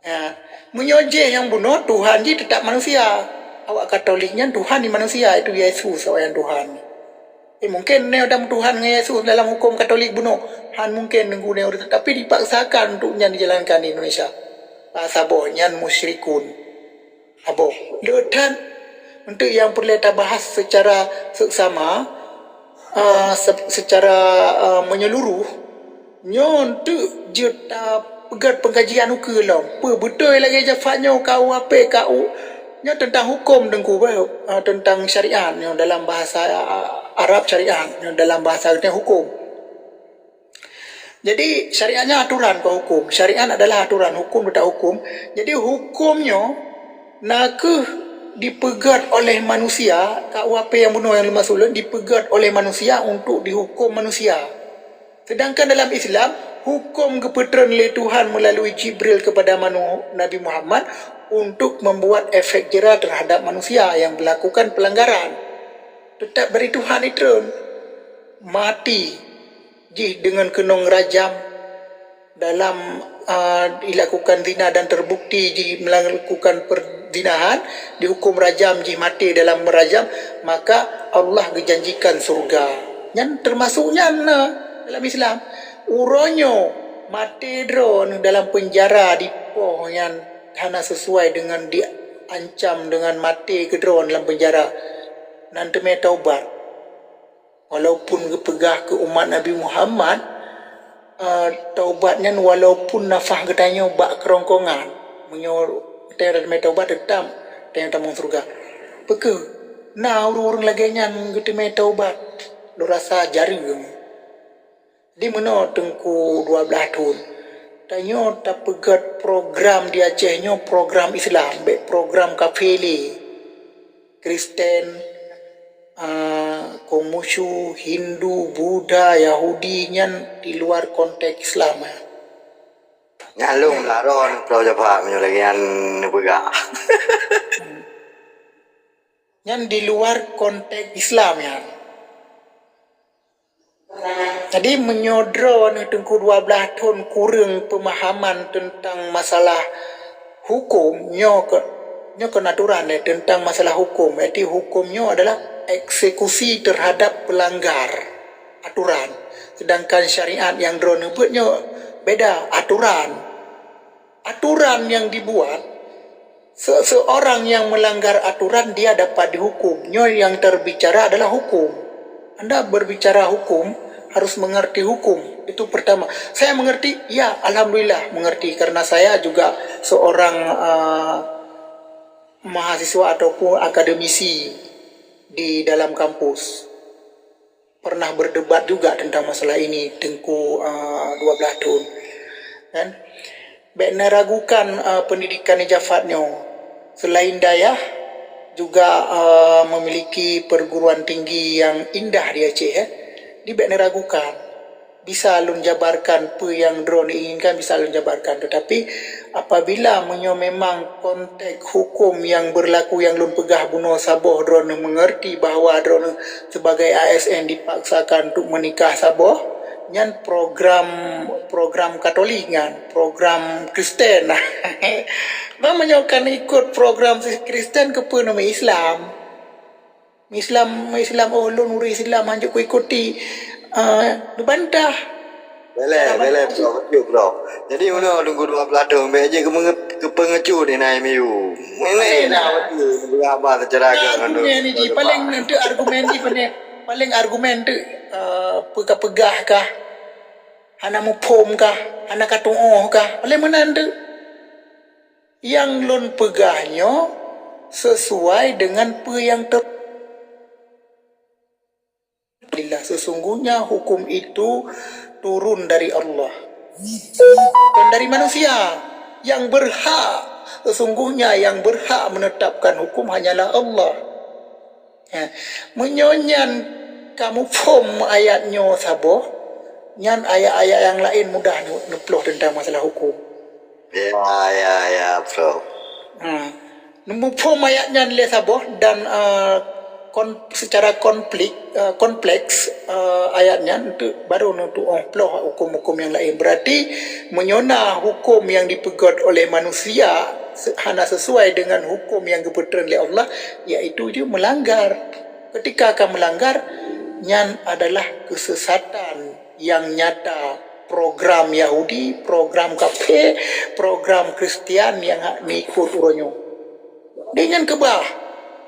Ya, meunyoe jih nyang bunoe, Tuhan jih teutap manusia. Awak Katolik nyan Tuhan di manusia, itu Yesus awaknyan Tuhan. Eh, mungken nyoe dam Tuhan ngon Yesus dalam huköm Katolik bunoe. Han mungken teungku nyoe, tapi dipaksakan untuk nyan dijalankan di Indonesia. Bah saboh nyan musyrikun. Saboh. Le that, untuk nyang peureulée tabahas secara seksama, ah, se-, secara, ah, menyeluruh, nyoe teuk jeuet tapeugét pengkajian ukeue lom. Peue beutôi lagée Jafar nyoe K U H P, K U, nyoe teuntang huköm teungku, bah, ah, teuntang syariat nyoe dalam bahasa, ah, Arab syariat, nyoe dalam bahasa geutanyoe huköm. Jadi, syariat nyan aturan kon huköm. Syariat adalah aturan, huköm teuntang huköm. Jadi, huköm nyoe na kheueh dipeugét oleh manusia, K U H P nyang bunoe nyang lôn maksud lôn, dipeugét oleh manusia untuk dihuköm manusia. Sedangkan dalam Islam, huköm geupeutreun lé Tuhan meulalu Jibril keupada manu-, Nabi Muhammad untuk membuat efek jera terhadap manusia yang melakukan pelanggaran. Teutap dari Tuhan itreun. Mati jih deungon keunong rajam dalam, ah, dilakukan zina dan terbukti jih melakukan perzinahan, dihuköm rajam jih maté dalam meurajam, maka Allah geujanjikan syurga. Nyan teumasuk nyan na dalam Islam. Uroe nyoe maté droeneuh dalam peunjara dipoh nyan hana sesuai deungon diancam deungon maté keu droeneuh lam peunjara. Nan teumé taubat. Walaupun geupeugah keu umat Nabi Muhammad, eh, taubat nyan walaupun nafah geutanyoe bak keurongkongan. Meunyoe geutanyoe teumé taubat, teutap geutanyoe tamong syeuruga. Peu kheueh na ureuëng-ureuëng lagée nyan geuteumé taubat? lôn rasa jareueng. Di meunoe Teungku dua blaih thon, tanyoe tapeugét program di Aceh nyoe program Islam, bék program kafé lé. Kristen, a, Konghucu, Hindu, Buddha, Yahudi nyan di luar konteks Islam, ya. Nyan lôn dak droe Prof Jafar meunyoe lagèe nyan neupeugah. Nyan di luar konteks Islam nyan. Jadi meunyoe droeneuh Teungku dua blaih thon kureueng peumahaman teuntang masalah huköm, nyoe keu, nyoe keu aturan, eh, teuntang masalah huköm. Jadi huköm nyoe adalah eksekusi terhadap pelanggar aturan. Sedangkan syariat nyang droeneuh beuet nyoe beda, aturan. Aturan yang dibuat, se-, seorang yang melanggar aturan, dia dapat dihukum. Nyoe yang terbicara adalah hukum. Anda berbicara hukum, harus mengerti hukum. Itu pertama. Saya mengerti? Ya, alhamdulillah mengerti. Karena saya juga seorang, eh, mahasiswa ataupun akademisi di dalam kampus. Pernah berdebat juga tentang masalah ini, Teungku, eh, dua blaih thon. Kan? Bék neuragukan, eh, pendidikan Jafar nyoe. Selain dayah, juga, eh, memiliki perguruan tinggi yang indah di Aceh, eh. Di bék neuragukan. Bisa lôn jabarkan peue nyang droeneuh inginkan, bisa lôn jabarkan. Tetapi apabila meunyoe memang konteks huköm nyang berlaku nyang lôn peugah bunoe saboh droeneuh mengerti bahwa droeneuh sebagai A S N dipaksakan untuk menikah saboh, nyan program, program Katolik nyan, program Kristen. Bah meunyoe kan ikut program Kristen, keupeue neumeu Islam? Islam, Islam, oh, lôn ureuëng Islam, hanjeuet kuikuti, eh, neubantah. Beleh, beleh, bro, betul, bro. Jadi, meunoe Teungku dua blaih thon, bék jeuet keu-, keupeungecut di na M U. Ini nah, betul, beuraba secara agama. Argumen ni ji, paling nanti argumen ji, paling, paling argumen tu, eh, peugah-peugah kah, hana muphom kah, hana katuoh kah, paling meunan tu. Nyang lôn peugah nyoe sesuai dengan peue nyang ter-, Alhamdulillah, sesungguhnya hukum itu turun dari Allah. Bukan dari manusia. Yang berhak, sesungguhnya yang berhak menetapkan hukum hanyalah Allah. Ya. Meunyoe nyan kamuphom ayat nyoe saboh, nyan ayat-ayat nyang laén mudah nu-, neuploh teuntang masalah huköm. Ya, ya, ya, bro. Ha. Neumuphom ayat nyan lé saboh dan, eh, kon-, secara konflik, eh, kompleks, eh, ayat nyan tu baru neutuoh ploh huköm-huköm nyang laén. Berarti meunyoe na huköm nyang dipeugét oleh manusia se-, hana sesuai dengan huköm nyang geupeutreun lé Allah, yaitu jih meulanggar. Ketika ka meulanggar, nyan adalah keusesatan nyang nyata, program Yahudi, program kafé, program Kristian nyang hak neuikot uroe nyoe. Di nyan keubah,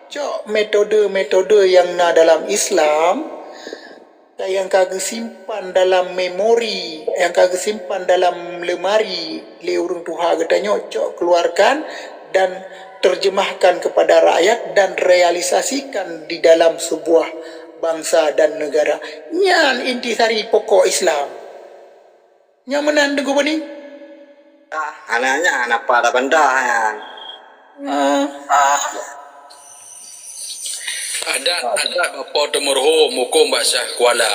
cok metode-metode nyang na dalam Islam, nyang ka geusimpan dalam memori, nyang ka geusimpan dalam lemari lé ureuëng tuha geutanyoe, cok keluarkan dan terjemahkan kepada rakyat dan realisasikan di dalam sebuah bangsa dan negara. Nyan intisari pokok Islam. Nyang meunan Teungku Bani? Ah, aneuk nyan hana pat bantah nyan. Ah. Ah. Adat, adat bak Po Teumeureuhom, huköm bak Syah Kuala.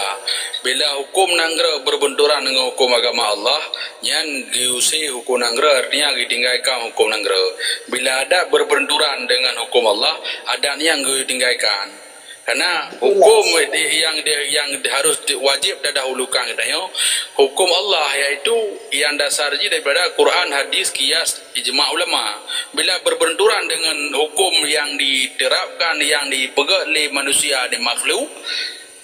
Bila huköm nanggroe berbenturan dengan huköm agama Allah, nyan geuusé huköm nanggroe, artinya geutinggalkan huköm nanggroe. Bila adat berbenturan dengan huköm Allah, adat nyan geutinggalkan. Karena huköm di-, yang di-, yang di-, harus di-, wajib didahulukan geutanyoe, huköm Allah, yaitu yang dasar jih daripada Quran, hadis, qiyas, ijma ulama. Bila berbenturan dengan huköm yang diterapkan, yang dipeugét lé manusia, di makhluk,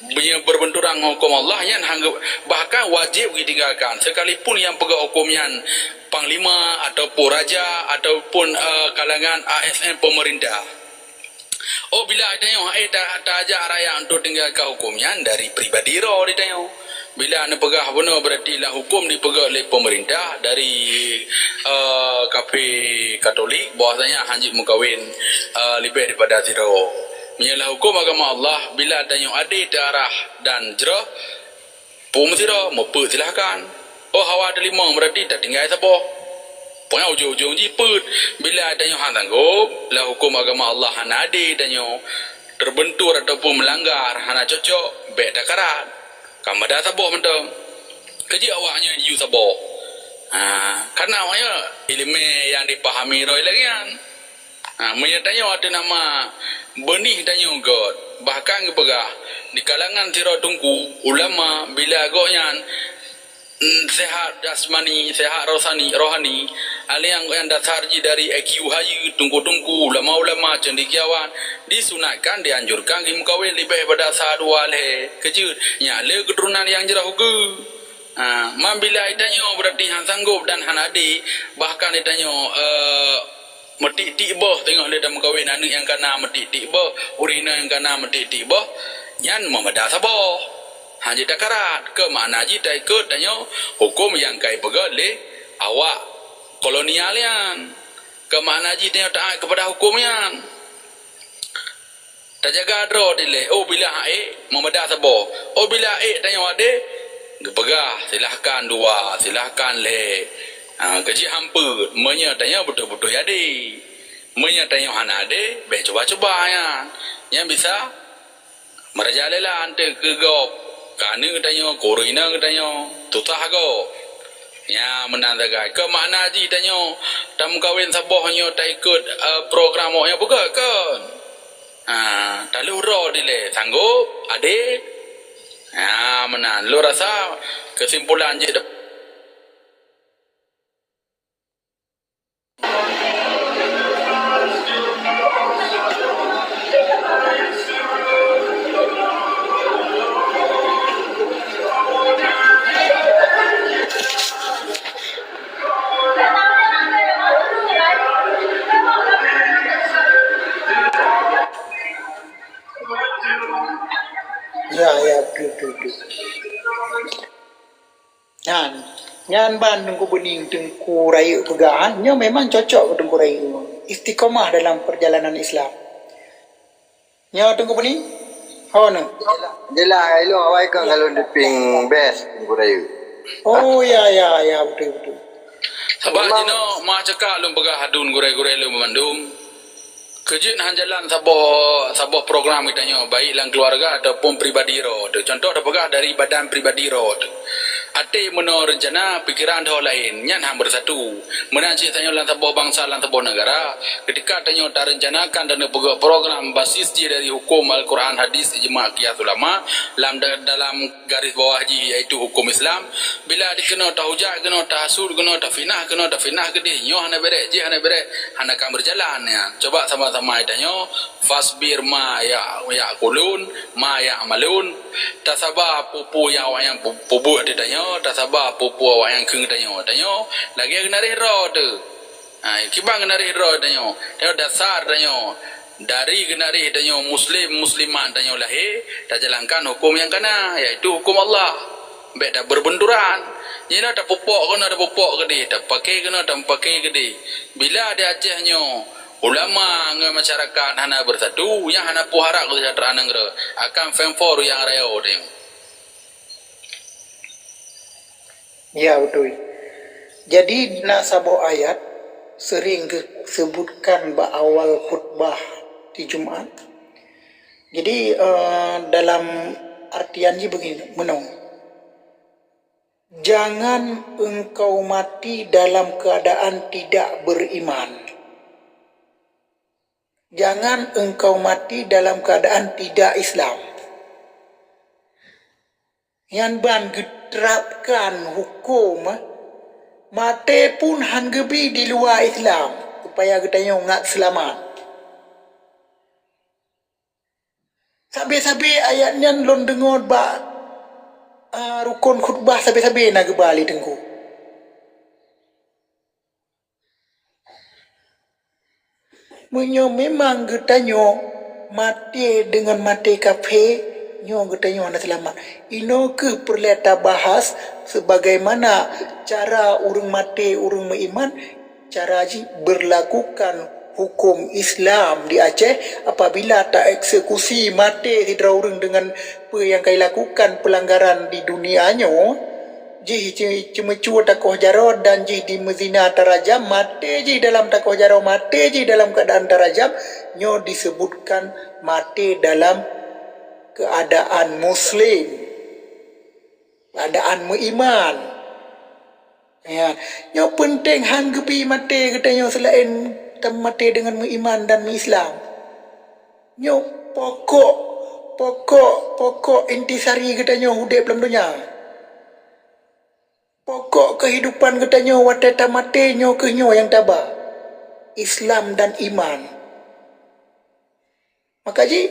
bila berbenturan dengan huköm Allah, nyan hang-, bahkan wajib ditinggalkan. Sekalipun yang peugét huköm nyan panglima ataupun raja ataupun, eh, kalangan A S N pemerintah. Oh, bila tanyoe, eh, ta-, taajak rakyat untuk tinggalkan huköm nyan dari pribadi droe di tanyoe. Bila neupeugah bunoe, berarti lah huköm dipeugét lé pemerintah dari, eh, kafé Katolik, bahwasanya hanjeuet meukawen, eh, leubeh daripada sidroe. Meunyoe lam huköm agama Allah, bila tanyoe adé teuarah dan jroh, peue meusidroe, meupeuet silahkan. Oh, hawa teurimong, beurati tatinggai saboh. Pokoknya ujong-ujong jih peuet. Bila tanyoe hana sanggob, lam huköm agama Allah hana adé tanyoe, teubentur ataupun meulanggar, hana cocok, bèk takarat. Ka mada saboh mantong. Keujeuet awaknyoe jiyue saboh. Ha, karena awaknyoe ileumèe nyang jipahami roh lagèe nyan. Ha, meunyoe tanyoe ateueh nama beunih tanyoe göt, bahkan geupeugah di kalangan sidroe teungku ulama, bila gobnyan, mm, sehat jasmani, sehat rohani, rohani, alèh nyang gobnyan dasar jih dari I Q hayeue, teungku-teungku, ulama-ulama, cendekiawan, disunatkan, dianjurkan geumeukawen leubeh pada sa dua lhèe. Keujeuet, nyan lé keuturonan nyang jroh ukeue. Ha, man bila tanyoe beurati hana sanggob dan hana adé, bahkan tanyoe, eh, meutik-tik boh, teungoh lé tameukawen aneuk nyang kana meutik-tik boh, ureueng inong nyang kana meutik-tik boh, nyan meumada saboh. Hana jeuet takarat, keu makna jih taikot tanyoe huköm nyang ka jipeugöt lé awak kolonial nyan. Keu makna jih tanyoe taát keupada huköm nyan. Tajaga droe dilèe, oh bila han ék, meumada saboh. Oh bila ék tanyoe adé, geupeugah, silahkan dua, silahkan lhèe. Ha, keujeuet han peuet, meunyoe tanyoe beutôi-beutôi adé. Meunyoe tanyoe hana adé, bèk cuba-cuba nyan. Nyan bisa meurajalela anteuk keu gob, keu aneuk tanyoe, keu ureueng inong tanyoe, susah gob. Nyan meunan sagai. Keu makna jih tanyoe tameukawen saboh nyoe taikot, eh, program awaknyan peugah kon. Ha, taleuh droe dilèe, sanggob, adé. Ha, meunan. Lôn rasa keusimpulan jih dap- Ya, ya, betul, betul, betul. Nyan, nyan ban Teungku Beuning, Teungku Rayeuk peugah, nyoe memang cocok keu Teungku Rayeuk. Istiqomah dalam perjalanan Islam. Nyoe Teungku Beuning? Ho nyoe? Jeulaih, ilôn awai kon ka lôn deupieng best Teungku Rayeuk. Oh, ya, ya, ya, betul, betul. Sabab jinoe ma cakap lôn peugah hadun gurèe-gurèe lôn bandum. Keujeuet han jalan saboh, saboh program geutanyoe, baik lam keuluwarga ataupun pribadi droe teuh. Contoh tapeugah dari badan pribadi droe teuh. Até meunoe reuncana, pikeran tho laén, nyan han beusatu. Meunan cit tanyoe lam saboh bansa, lam saboh neugara, keutika tanyoe tareuncanakan dan neupeugöt program basis jih dari huköm Al-Quran, Hadis, Ijma, Qiyas Ulama, lam da-, dalam garis bawah jih, yaitu huköm Islam, bila dikeunoe tahujat keunoe, tahasut keunoe, tafitnah keunoe, tafitnah keudeh, nyoe hana bèrèh, jih hana bèrèh, hana ka meujalan nyan. Cuba sama-sama tanyoe, fasbir ma ya-, yaqulun, ma ya'malun, tasaba peue-peue nyang awaknyan pu-, peubuet di tanyoe, tasaba peue-peue awaknyan kheun tanyoe. Tanyoe lagèe geunaréh droe teuh. Ha, kiban geunaréh droe tanyoe. Tanyoe dasar tanyoe. Dari geunaréh tanyoe muslim, muslimat tanyoe lahé, tajalankan huköm nyang kana, yaitu huköm Allah. Bèk tabeureubenturan. Jinoe tapeupok keunoe, tapeupok keudeh, tapaké keunoe, tapaké keudeh. Bila di Aceh nyoe, ulama ngon masyarakat hana beusatu, nyan hana peue harab keuseujahteuraan nanggroe. Akan feufor nyang rayeuk tanyoe. Ya, beutôi. Jadi, na saboh ayat seuring geuseubutkan bak awal khutbah di Jumat. Jadi, eh, dalam artian jih begini, meunoe, "Jangan engkau mati dalam keadaan tidak beriman." Jangan engkau mati dalam keadaan tidak Islam. Nyan ban geuterapkan huköm maté pun han geubi di luwa Islam, supaya geutanyoe ngat seulamat. Sabe-sabe ayat nyan lôn deungoe bak, a, rukon khutbah sabe-sabe na geuba lé Teungku. Meunyoe memang geutanyoe maté deungon maté kafé, nyoe geutanyoe hana seulamat. Inoe kheueh peureulèe tabahas sebagaimana cara ureuëng maté, ureuëng meuiman, cara jih berlakukan Hukum Islam di Aceh, apabila ta eksekusi maté sidroe ureuëng deungon peue nyang ka ilakukan peulanggaran di dunia nyoe, jih ce-, ceumeucue takoh jaroe dan jih dimeuzina tarajam, maté jih dalam takoh jaroe, maté jih dalam keuadaan tarajam, nyoe disebutkan maté dalam keuadaan muslim, keuadaan meuiman. Ya, nyoe peunteng han geubi maté geutanyoe seulaén tamaté deungon meuiman dan meuislam. Nyoe pokok, pokok, pokok intisari geutanyoe udeb lam donya. Pokok keuhidupan geutanyoe watée tamaté nyoe kheueh nyoe nyang taba, Islam dan iman. Maka jih,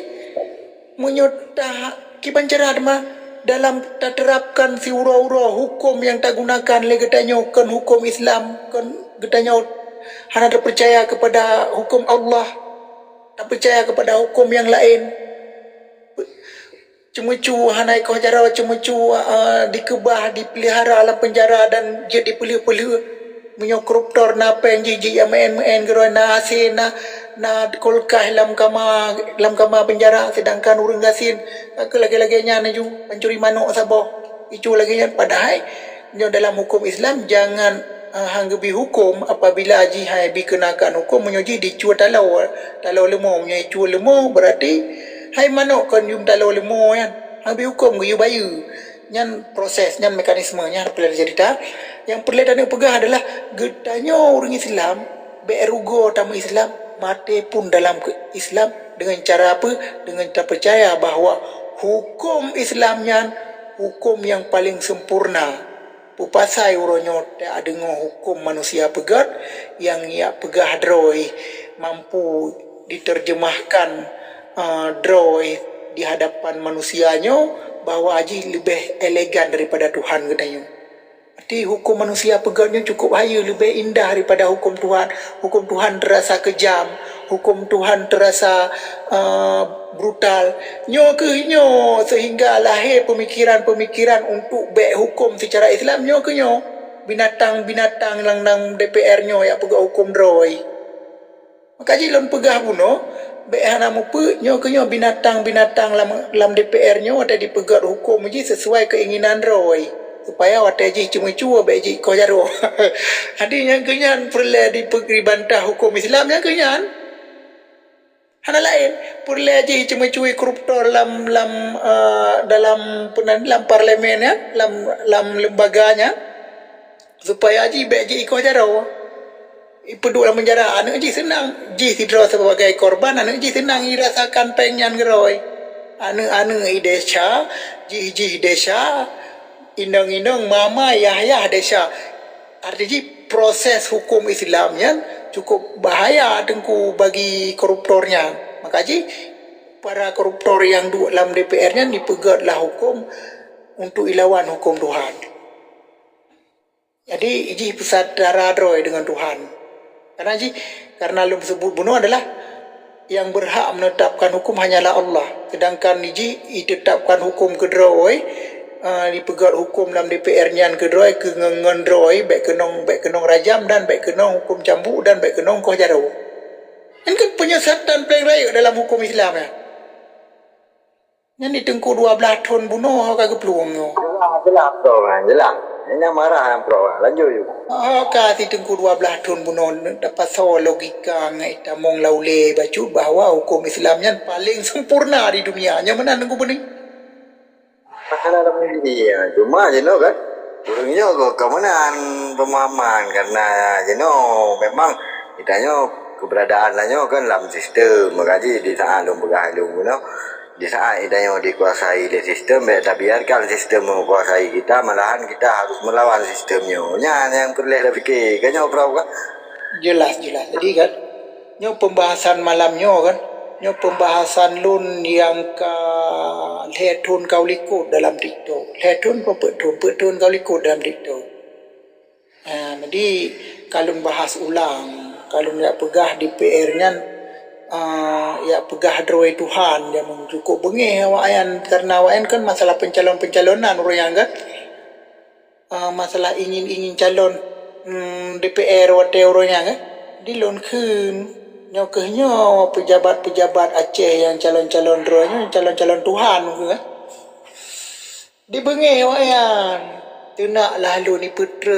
meunyoe ta-, kiban cara teuma dalam taterapkan siuroe-uroe huköm nyang tagunakan lé geutanyoe kon huköm Islam, kon geutanyoe hana tapeucaya keupada huköm Allah, tapeucaya keupada huköm nyang laén. Ceumeucue hana ikoh jaroe, ceumeucue, eh, dikeubah, dipeulihara lam peunjara dan jeuet dipeulheueh-peulheueh. Meunyoe koruptor na péng jih, jih meu'en-meu'en keudroe, na asin, na, na kulkas lam kama, lam kama peunjara, seudangkan ureuëng gasien ka lagée-lagée nyan laju, pancuri manok saboh, icu lagée nyan. Padahai nyoe dalam huköm Islam jangan, eh, han geubi huköm apabila jih hai bi keunakan huköm meunyoe jih dicue taloe, taloe leumo. Meunyoe icue leumo, berarti hai manok kon yum taloe leumo nyan, han geubi huköm, geuyue bayeue. Nyan proses, nyan mekanisme, nyan peureulée cerita. Nyang peureulée taneuk peugah adalah geutanyoe ureuëng Islam bék rugoe tameu Islam, maté pun dalam keu-, Islam. Deungon cara apa? Deungon tapeucaya bahwa huköm Islam nyan huköm nyang paleng sempurna. Peue pasai uroe nyoe tadeungoe huköm manusia peugét nyang jak peugah droe mampu diterjemahkan, eh, droe di hadapan manusia nyoe bahwa jih leubeh elegan daripada Tuhan geutanyoe. Berarti huköm manusia peugét nyoe cukup hayeue, leubeh indah daripada huköm Tuhan. Huköm Tuhan terasa kejam, huköm Tuhan terasa, eh, brutal. Nyoe kheueh nyoe sehingga lahé peumikiran-peumikiran untuk bék huköm secara Islam nyoe kheueh nyoe. Binatang-binatang lam, lam D P R nyoe jak peugét huköm droe. Maka jih lôn peugah bunoe, bék hana mupeue, nyoe kheueh nyoe binatang-binatang lam, lam D P R nyoe watée dipeugét huköm jih sesuai keinginan droe, supaya watée jih ceumeucue bék jih ikoh jaroe. Jadi nyang kheueh nyan peureulée dipe-, dibantah huköm Islam nyang kheueh nyan. Hana laén, peureulée jih ceumeucue koruptor lam, lam, eh, dalam, peue nan, lam parlemen nyan, lam, lam lembaga nyan, supaya jih bék jih ikoh jaroe. Ipeuduek lam penjara, aneuëk jih seunang. Jih sidroe sebagai korban, aneuëk jih seunang irasakan péng nyan keudroe. Aneuëk-aneuëk i desya, jih-jih desya, inong-inong, mama, yah-yah desya. Arti jih proses huköm Islam nyan cukup bahaya teungku bagi koruptor nyan. Maka jih para koruptor nyang duek lam D P R nyan dipeugét lah huköm untuk ilawan huköm Tuhan. Jadi jih peuseutara droe deungon Tuhan. Karena jih, karena lôn seubut bunoe adalah nyang berhak menetapkan huköm hanyalah Allah. Sedangkan jih itetapkan huköm keudroe, eh, dipeugét huköm lam D P R nyan keudroe keu ngon, ngon droe bék keunong, bék keunong rajam dan bék keunong huköm cambuk dan bék keunong koh jaroe. Nyan kan penyesatan paleng rayeuk dalam huköm Islam nyan. Nyan di teungku dua blaih thon bunoe ka geuplueng nyoe. Jeulaih, jeulaih, prof, kan? Jeulaih. Nyan marah nyang prof, kan? Lanjut, yuk. Oh, ka si teungku dua blaih thon bunoe, dapat soe logika ngai tamong laulé bacut bahwa huköm Islam nyan paleng sempurna di dunia. Nyan meunan teungku beuni. Masalah dalam diri, ya. Cuma jinoe kan, ureuëng nyoe keu-, keumeunang pemahaman karena jinoe memang kita nyoe keberadaan lah nyoe kan dalam sistem, maka jih di saat lôn peugah lôn bunoe, di saat geutanyoe dikuasai lé sistem, bék tabiarkan sistem menguasai kita, malahan kita harus melawan sistem nyoe. Nyan nyang peureulée tapike. Ka nyoe, prof, kan? Jeulaih, jeulaih. Jadi kan, nyoe pembahasan malam nyoe kan, nyoe pembahasan lôn nyang ka lhée thon ka u likot dalam TikTok. Lhée thon, peuet thon, peuet thon ka u likot dalam TikTok. Ha, jadi, ka lôn bahas ulang, ka lôn jak peugah D P R nyan, ah, jak peugah droe Tuhan, jameun cukup beungéh awak nyan, karena awak nyan kan masalah pencalon-pencalonan ureuëng nyan kan. Ah, masalah ingin-ingin calon, hmm, D P R watée uroe nyan kan. Di lôn kheun, Nyoe kheueh nyoe peujabat-peujabat Aceh nyang calon-calon droe nyoe, calon-calon tuhan kheueh. Dibeungéh awaknyan, teunak lah lôn ipeutrön.